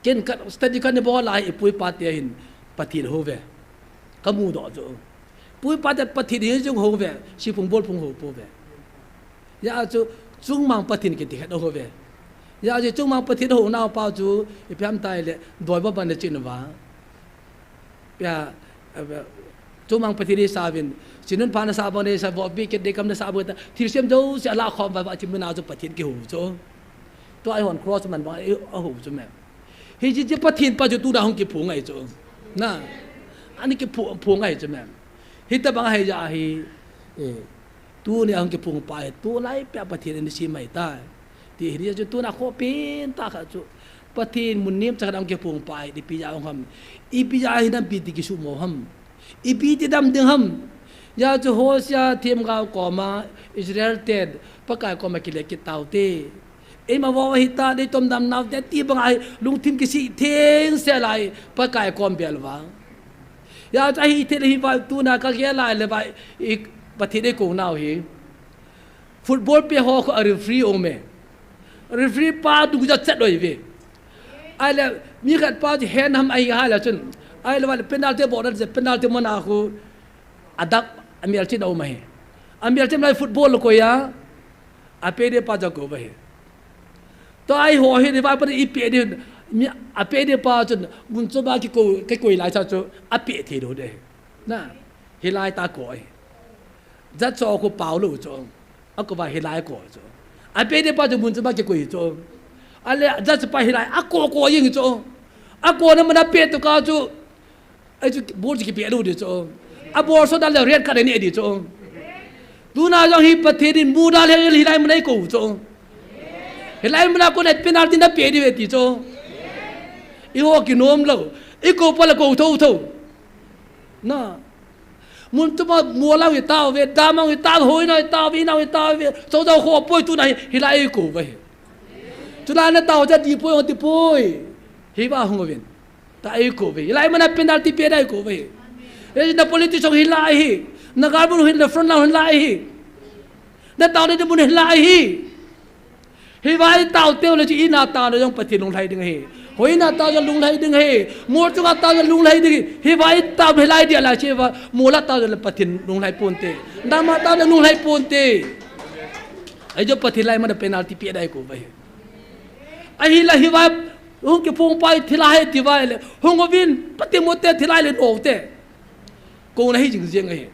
Ken ka study kana bol a hi ipu ipa te hin Pathen hou ve. Ka mudoh chu. Ipu ipa te Pathen hi jong hou ve, siphung bolphung hou pou ve. Hijeh chun chungmang Pathen kiti khat hou ve. Hijeh chun chungmang Pathen hou nau pa chu ipi ham tile doi ba ban le chin uva. Pia, eh, chungmang Pathen hi sa uvin, chinun pha na sa bang nei sa, vo bi kit dei kam na sa bang ta, thilsem jouse alah khom uva, hiche mun a chu Pathen kihou chu. Tua eihon cross man bang, eh, ahou chu mem. Hiche, hiche Pathen pa chu tuna hung kiphong ahi chu. Na, ana kiphong, phong ahi chu mem. Hitabang ahi jeh a hi, eh, tuni a hung kiphong pa hi, tulai pia Pathen in eisem ahi tai. Ti hi, hiche chu tuna khopi tah khat chu. Pathen mun nemcha khat a hung kiphong pa hi, ipi jeh a hung ham. Ipi jeh a hinampi ti kisuhmo ham. Ipi ti dam ding ham. Hijeh chun Hosea themgao koma, Israel ten, Pakai koma kile kit taute. Eima vo hita, nei tomdam naute, ti banga hi, lungthim kisih thengsel a hi, Pakai kom bel uva. Hijeh chun ahi thei le hi va, tuna ka gel lai le va, i, Pathen eikou nau hi. Football pet ho khu a referee um e. Referee pa dungjuia chet loi ve. Ahile, mi khat pa chu hand ham ahi hale chun. Ahile va le penalty bol le penalty mun a khu a dap a melchih na um ahi. A melchih lai football koi a. A pe ding pa chu akou uva ahi. Tua eiho hi referee pa i pe ding, mi a pe ding pa chun mun chom a kikou, kikoi lai cha chu a pe thei lou ding. Na, hilai tah kou ahi. Judge ho khu pao lou chu. Akou uva hilai kou chu. A pe ding pa chu mun chom a kikoi chu. Ahile judge pa hilai akou kou jing chu. Akou na mun a pe tu ka chu. Ahi chu ball chu kipe lou ding chu. A ball sot a le red card nei ding chu. Tuna jong hi Pathen in muda le hilai mun a eikou chu. Hilai mun a kou na penalty na pe ding ve ti chu. Eiho kinom lou. Eikou pa le kou thotho. Na. Mun chom a mol a hung hi tauve, dam a hung hi tauve, hoi na hung hi tauve, ina hung hi tauve, chojau kho poi tuna hi, hilai eikou uva ahi. Chulai na tao cha di poi, hung ti poi. Hiva hung uvin. Tua eikou uve. Hilai mun a penalty pe ding eikou uve. Hiche na politics jong hilai hi. Na galmun hilai, na front line hilai hi. Na taona dinmun hilai hi. Hivai tao teu le chu ina taona jong Pathen lunglhai ding ahi. Hoina tao jong lunglhai ding ahi. Mol chunga tao jong lunglhai ding ahi. Hivai tao hilai dia la chu hiva mola tao jong le Pathen lunglhai ponte. Dama tao jong lunglhai ponte. Ahi chu Pathen lai mana penalty pe dai ko vai. Ahi la hiva hung kiphong pai thilai he ti vai le. Hung uvin Pathen mote thilai le no te. Ko na hi jing jing ahi.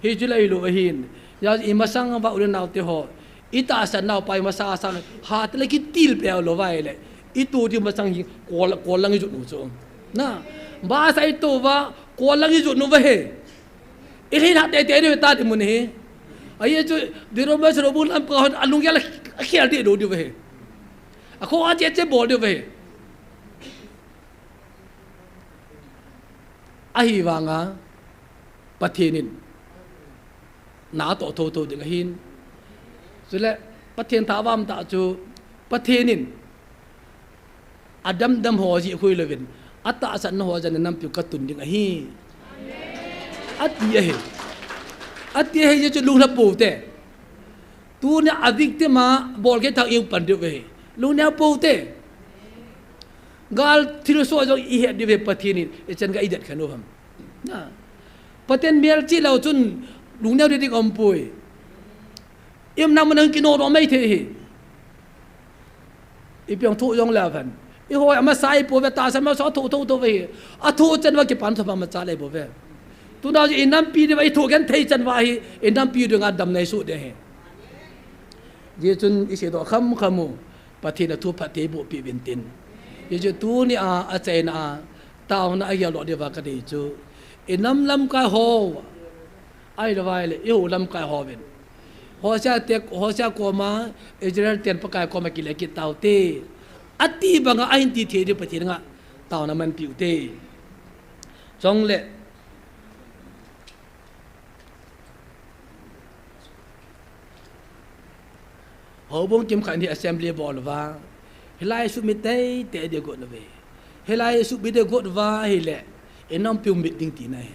Hichu lei lou ahin. Hijeh a i masang va u le nao te ho. I tahsan nau pa i masa sang hat le kitil pe lou vai le. I tu di masang hi kol, kol lang i jut nu chu. Na. Ba sa i tu va kol lang i jut nu va he. I lei na te te ni ta di mun hi. Ahi chu di ro ma ro bu lam pa hon alung ya la khel di do di va he. A kho a che che bol di va he. Ahivanga Pathen in na toh thotho ding ahin. Chule Pathen tha avam ta chu Pathen in adamdam ho ji khui louvin atahsan ho jan nampiu katun ding ahi. Ati ahi. Ati ahi je chu lunglha pou te. Tunia victim a bol ke thang iu pan diu ve. Lungneo pou te. Gal thilsoh jong i het diu ve Pathen in, i chan ga i det khan u ham. Na. Pathen mial chi lou chun lungneo ding ding um poi. Im na mun ang kino do mai thei hi. I piang thu jong la van. I hoi ama sai po ve ta sa ma so thu thu thu ve hi. A thu chan va kipan thu ma cha le po ve. Tuna i nampi diu va i thu gen thei chan va hi. I nampi diu nga dam nei su de hi. Jeh chun i se do kham kham u. Pathen a thu phat te bu pi vin tin. Jeh chu tunia, a chaina a, taona a gel lo diu va ka dei chu. I nam lamkai ho. Ahilou vai le, i ho lamkai ho vin. Hosea te, Hosea koma, Israel ten Pakai koma kile kit tau te. Ati banga ahin ti thei diu Pathen nga. Taona man piu te. Chong le. Houbung kimkhat hi assembly bol uva. Hilai submit tei tei diu got uve. Hilai submit diu got uva hile. I nampiu mit ding tina hi.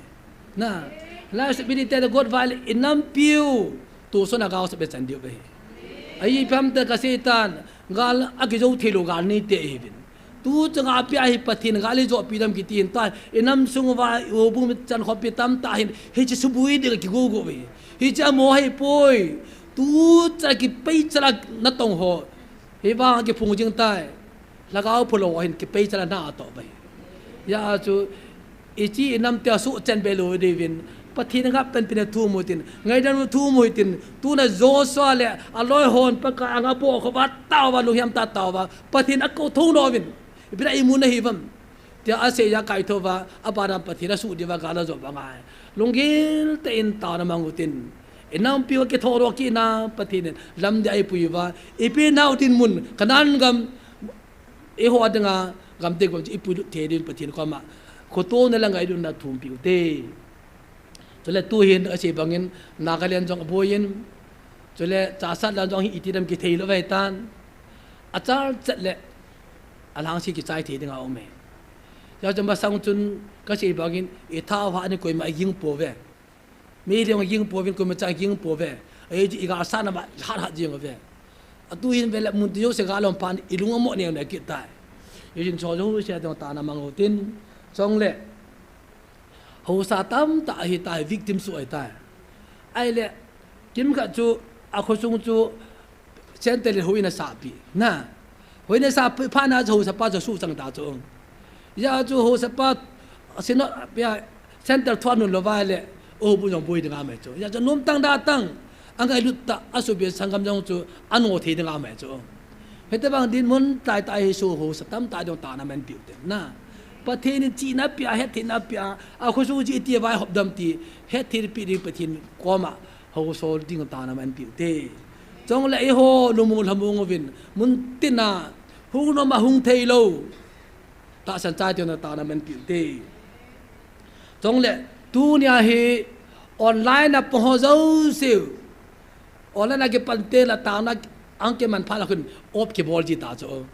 Na. Hilai submit tei tei diu got uva hile. I nampiu. Tu son a gao sa be chan diu ve. Ahi pam te ka Satan. Gal a kijou thei lou gal nei te hi vin. Tu changa pia hi Pathen gal i jo pi dam kiti hin ta. I nam sung uva i houbung mit chan khop pi tam ta hin. Hiche subui ding kigo go ve. Hiche amo hi poi. Tu cha kipei chala na tong ho. Hi vang kiphung jing tai. Lhagao phulo hin kipei chala na to ve. Ya chu i chi i nam te a su chen be lo de vin. Pathen nga pen pen thu mu tin. Ngai dan thu mu tin. Tuna Joshua le a loi hon Pakai anga bo kho va tau va lu hiam ta tau va. Pathen a ko tho no vin. Ipi na i mu na hi vam. Tia a se ya kai tho va, a ba dam Pathen a su di va ga la zo va ngai. Lunggil te in taona mang u tin. I nampiu a kitho ro ki na Pathen in lam di ai pui va. Ipi nau din mun, Canaan gam, i ho a dinga, gam te gam i pui lut thei din Pathen koma. Khoto na la ngai dun na thum piu te. Chule tu hin a sei bangin Nagaland jong a boi in, chule Chassad lang jong hi iti dam kithei lou vai tan. A chal chat le a lang si kichai thei ding a um e. Chua chun masang chun ka sei bangin i tha va ni koima ging po ve. Mi liang ging po vin koima cha ging po ve. Ei i ga sa na ma hat hat jing ve. A tu hin ve le mun ti jo se ga lom pan i lung mo ne ne kitai. Ei jin cho jo se dong ta na mang o tin. Chong le. Hausa tamtah ahi tai, victim su ahi tai. Ahile, kimkhat chu, a khosung chu, center le hoina sapi. Na, hoina sapi, pha na chu hausa pa chu su chang ta chu. Ya chu hausa pa, sino, ya, center thuan nun lo vai le, o bu jong bui ding a mai chu. Ya chu nom tang da tang, a ngailut ta, a su bia sangam jong chu, a no thei ding a mai chu. Hiti bang dinmun taitai hi su hausa tamtah ding taona man piu te. Na, Pathen in chihna pia, hetthemna pia, a khosung chi ti vai hop dam ti, hetthempi ding Pathen koma, hausa ding taona man piu te. Chong le eiho, numu lhamu nguvin, mun tina, hung nom a hung thei lou. Tahsan chai tiuna taona man piu te. Chong le, tunia hi, online a pang ho jouse u. Online a kipan te la taona ang kiman pha la khun op kibol ji ta chu.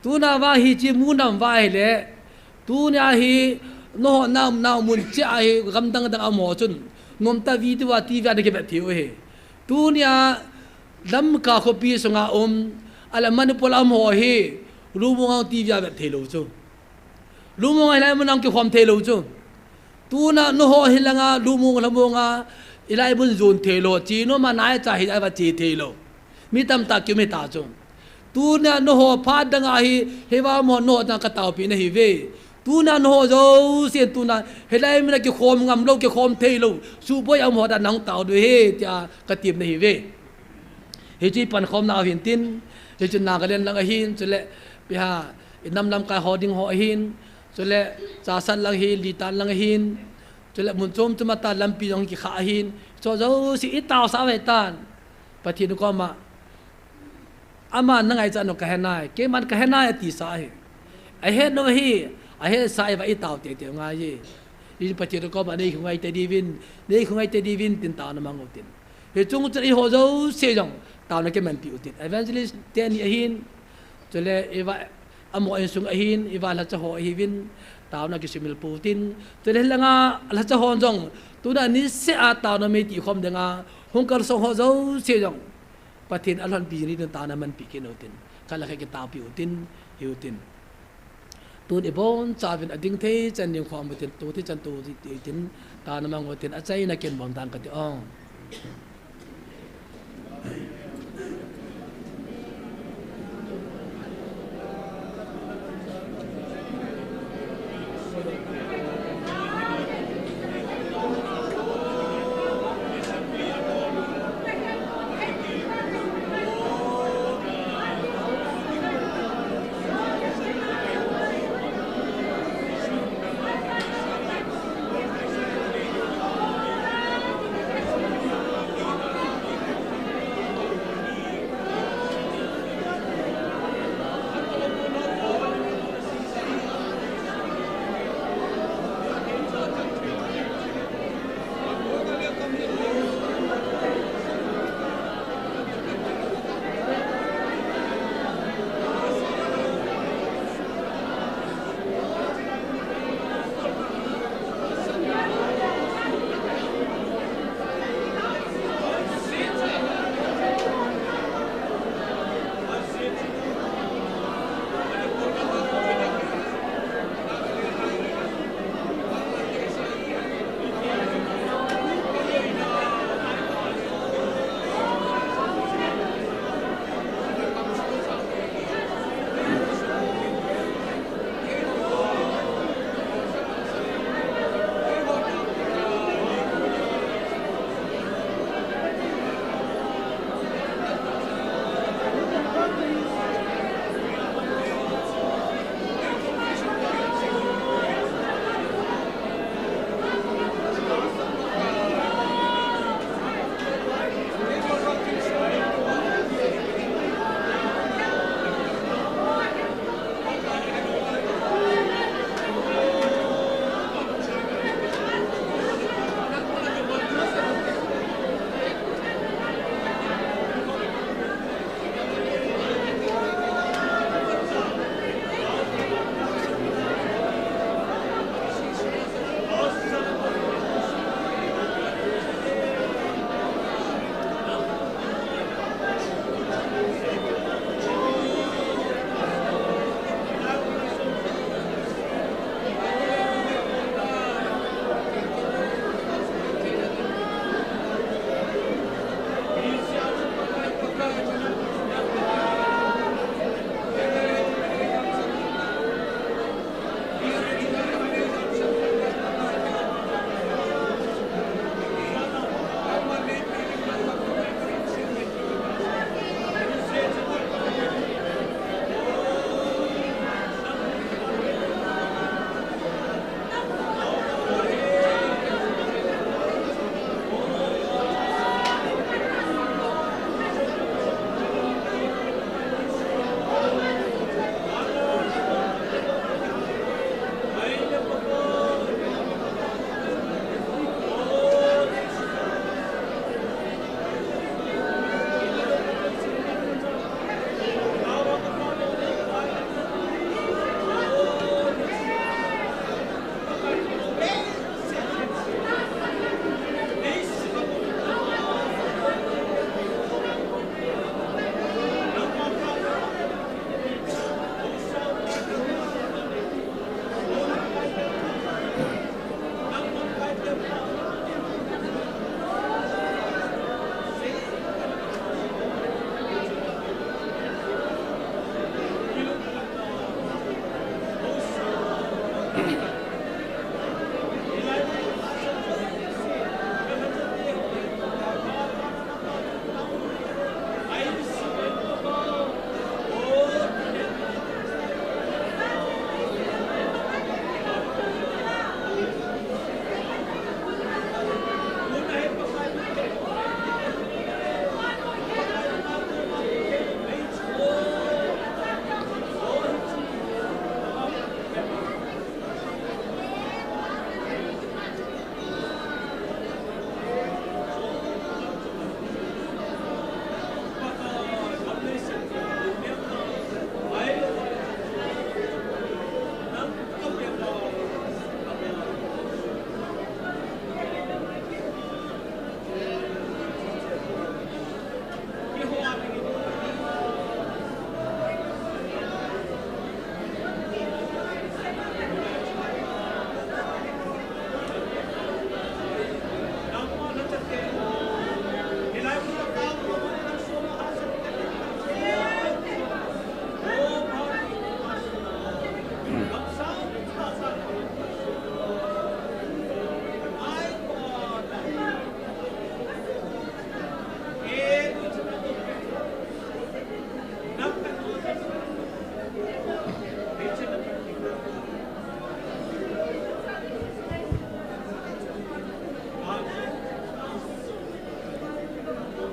Tuna va hi chi mu nam va hi le. Tunia hi Nangho na umna mun cheh a hi gam dang dang a um ho chun, nomtah video a T V a na kivet thei u ahi. Tunia Lamka khopi sunga um, ahile Manipur a um ho hi, lungmong a T V a vet thei lou chu. Lungmong a hilai mun a kikhom thei lou chu. Tuna nangho hilanga lungmong lhamong a hilai mun jon thei lou, che nom a nai cha hi a va che thei lou. Mi tamtah kium hita chu. Tuna nangho phat dang a hi, hiva mo nangho dang ka taopi nahi uve. Tuna nangho jouse tuna hilai mun a kikhom ngam lou, kikhom thei lou, suboi a um ho dang nang tao diu ahi tia ka tem nahi uve. Hiche pankhomna ahin tin, hiche Nagaland lang ahin, chule ipi ham, i nam lamkai ho ding ho ahin, chule Chassad lang ahin, Litan lang ahin, chule mun chom chom a ta lampi jong kikha ahin, chu jouse i taosah uve tan. Pathen koma, aman na ngaichat u ka he nai, keiman ka he nai ati sa ahi. Ahet nau ahi, ahet sa ahi va i tao teitei u ngai e. I Pathen koma nei khongai tei diuvin, nei khongai tei diuvin tin taona mang u tin. Hiche chung chun eiho jouse jong taona kimanpi u tin. Evangelist teni ahin, chule iva, amaho insung ahin, iva lhacha ho ahiuvin, taona kisumil pou tin. Chule hilanga lhacha hon jong, tuna niseh a taona meiti khom dinga hung kalsong ho jouse jong, Pathen alhonpi ni ding taona manpi kit u tin. Khat le khat kitaopi u tin, hiu tin. Tun ibonchauvin ading thei chan ding khom u tin, tu thei chan tu thei tin, taona mang u tin, achaina kin bom dan kati o.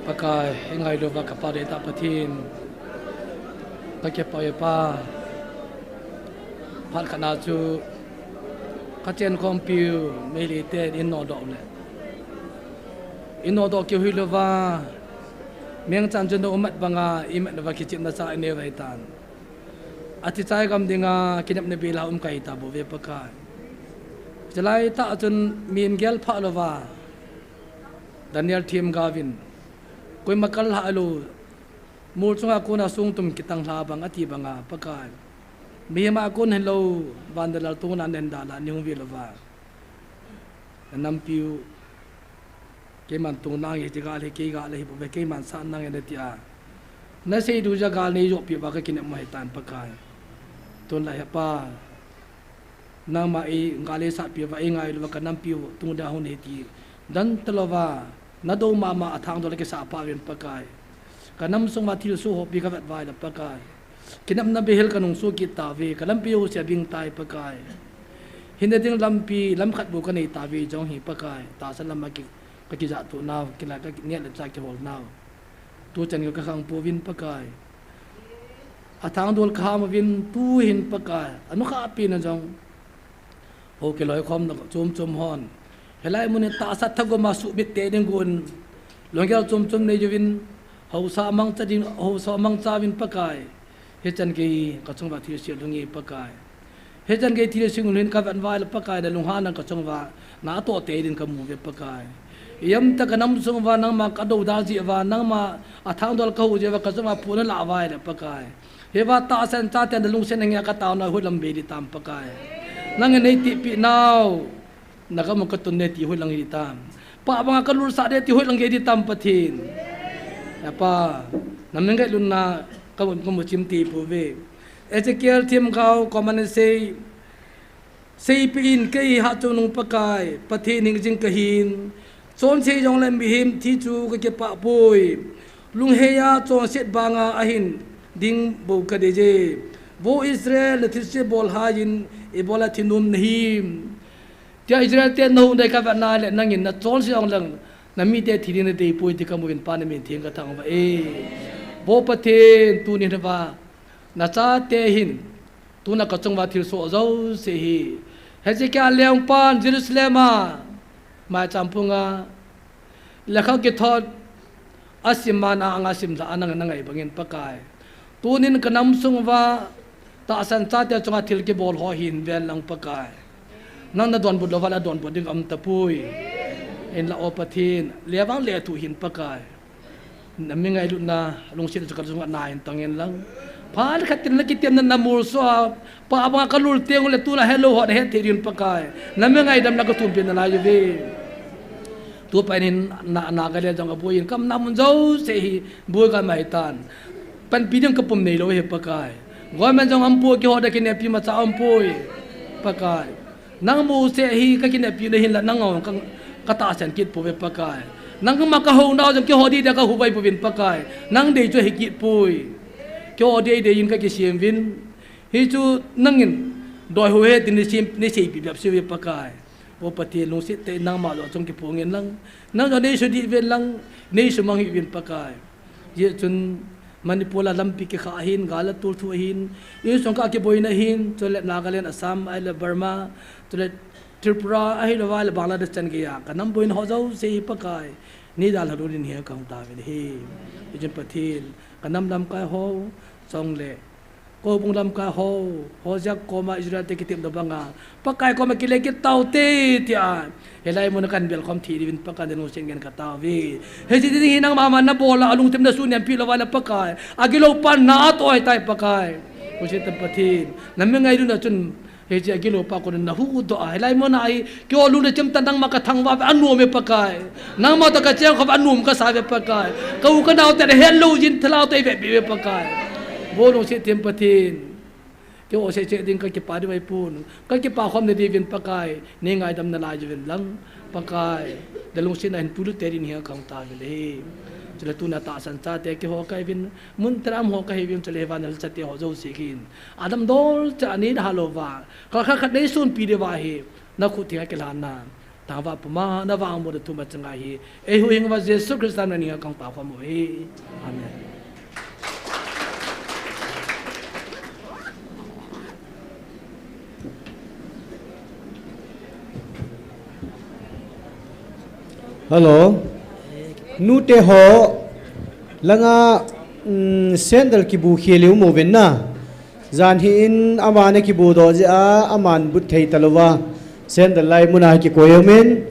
Pakai, i ngailu va ka Pa deitah Pathen, ka kipah e Pa. Phat khat na chu ka chenkhompiu Meitei te in nodoh le, i nodoh keu hilou va, mengchan chu na umat banga i mat uva kichepna cha i nei u ahitan. Ati chai gam dinga kinepna bela um ka hita bou ve Pakai. Chalai tah chun mihem gel phah louva Daniel themgao vin, koima kal lha lou, mol chunga kona songtum kitang lha bang ati banga Pakai, mihem a kon hilou, van dalal tuna nen dalha nei hung ve louva, na nampiu keiman tong nange, ti gal hi kei gal ahi bou ve, keiman sat nange na tia na seidu jeh a gal nei joh peh uva ka kinep mo ahitan Pakai. Tun la he Pa, nangma i gal ei sat peh uva, i ngailu va ka nampiu tun da hung hi ti dan talouva, na dou mama a thangdol kisah pha uvin Pakai. Ka nam sung uva thilsoh hopi ka vet uva ahile Pakai, kinepna behel ka nungsoh kit tauve, ka lampi jouse abing tai Pakai. Hinna ding lampi lam khat bou ka nei tauve, jong hi Pakai, tahsan lam a ki, ka kijah tuh nau, kila ka neh le chah kihol nau. Tu chan ka khang pouvin Pakai. A thangdol ka ham uvin, tu hin Pakai, a nukhah pen a jong hou kiloikhomna chom chom hon, hilai mun in tahsa thagum a subit tei ding gon, lunggel chom chom nei uvin, haosa mangcha ding, haosa mangcha uvin Pakai. Hichan gei ka chung uva thilse lhung e Pakai. Hichan gei thilse lhung hin ka vet uva ahile Pakai, na lunghanna ka chung uva na toh tei din ka mu uve Pakai. Ijemtia ka nam sung uva nangma ka dou da jeh uva, nangma a thangdol ka hou jeh uva ka chung uva phu na lah uva ahile Pakai, hiva tahsan chate na lungset nange ka taona hoi lam bei ding tam Pakai. Nangin nei tepeh nau, na gam u ka tun ding ti hoi lang hi ding tam. Pah banga ka lulsah ding ti hoi lang hi ding tam Pathen. He Pa, na min ngailutna ka mu, ka mu chim tei pouve. Ezekiel themgao koma ana sei, seipeh in, kei hatchungnung Pakai, Pathen hingjing ka hin. Chonse jongle mihem thi chu ka kipah poi. Lunghei a chonset banga ahin ding bou ka dei je. Vo Israel, na thilse bol haiyin, ibola thi nom nahim. Tia Israel te na hung dei ka vet na le, nangin na chonse jongleng na mite thi ding na dei poi ti ka mu uvin Pa na min theng ka thangvah e. Vo Pathen, tuni hin va na chate hin tuna ka chung uva thilsoh jouse hi, Hezekiah lengpan Jerusalem a maicham phunga lekha kithot a sim man a anga simlha a nang na ngai bangin Pakai, tunin ka nam sung uva tahsan chate chunga thil kibol ho hin ven lang Pakai. Nang na donbut louva la donbut ding um tapoi. Hinla O Pathen, le vang le thu hin Pakai, na min ngailutna lungset chu ka chunga na in tong in lang. Phat khat in na kitemna na molso a, pah banga ka lul teng ule tuna helou ho na het thei ding Pakai, na min ngaidamna ka thumpeh nalai uve. Tu pen hin na, Nagaland jong aboi in, ka umna mun jouse hi boi ka um ahitan. Panpi ding ka pum neilou hi Pakai. Government jong um poi, kihou da kinepi macha um poi. Pakai. Nang mose hi ka kinepi na hin la nang ngong ka, ka tahsan kit pove Pakai. Nang ma ka ho nau jong kihou di dia ka hu vai puvin Pakai. Nang dei chu hi kit pui. Kihou di dei in ka kisem vin. Hi chu nangin doi ho he tin ni sim, ni sei pi biap si ve Pakai. O Pathen lungset te nangma lo chung kiphong in lang. Nang jo nei su di ven lang, nei su mang hi vin Pakai. Ye chun Manipur la lampi kikha ahin, gal la tul thu ahin, insung ka kiboina ahin, chule Nagaland, Assam, ahile Burma, chule Tripura, ahilou vale Bangladesh chan geiya, ka nam boina ho jouse hi Pakai, nei dalha lou ding hi kahung tauvin ahi. Ijin Pathen, ka nam lamkai ho, chule, Koubung lamkai ho, Hosea koma Israel te kitim do banga, Pakai koma kile kit taute, tia. Hilai mun a kan bel khom thi diuvin Pakai na lungset ngen ka tauve. Hiche ding hi nangma ma na bol a, alungthim na sun niam pi lou vale Pakai. Agilou pa na atoi tai Pakai. Lungset tem Pathen. Na mi ngailutna chun hiche agilou pa kon na hu doh a. Hilai mun a hi, kihou lung na chim ta nangma ka thangvah ve anom e Pakai. Nangma toh ka cheng khom anom ka sa ve Pakai. Ka u ka nao te na het lou jin thalou te ve pi ve Pakai. Vo lungset tem Pathen. Kihou se che ding ka kipa di vai pun. Ka kipa khom na diuvin Pakai. Nei ngaidam nalai diuvin lang. Pakai. Na lungset na hin puilut te ding hi kahung tauve le. Chule tuna tahsan chate kihou ka hi vin. Mun tera um ho ka hi vin chule van na chate ho jouse hin. Adam dol cha ani da lou va. Ka kha khat nei sun pi di va hi. Na khut theng a kilhan na. Thangvah puma na vang mu da thum a changa hi. Ei huhhingpa Jesu Christa min a kahung tao khom uve. Amen. Hello. Nute ho. Langa, mm, sandal kibu khel u mo ven na. Jan hi in aman akibu doh jeh a, aman but thei talouva. Sandal lai mun a kikoi umin.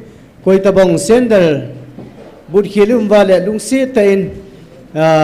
Koi tabang sandal but khel um vale lungset tah in, ah,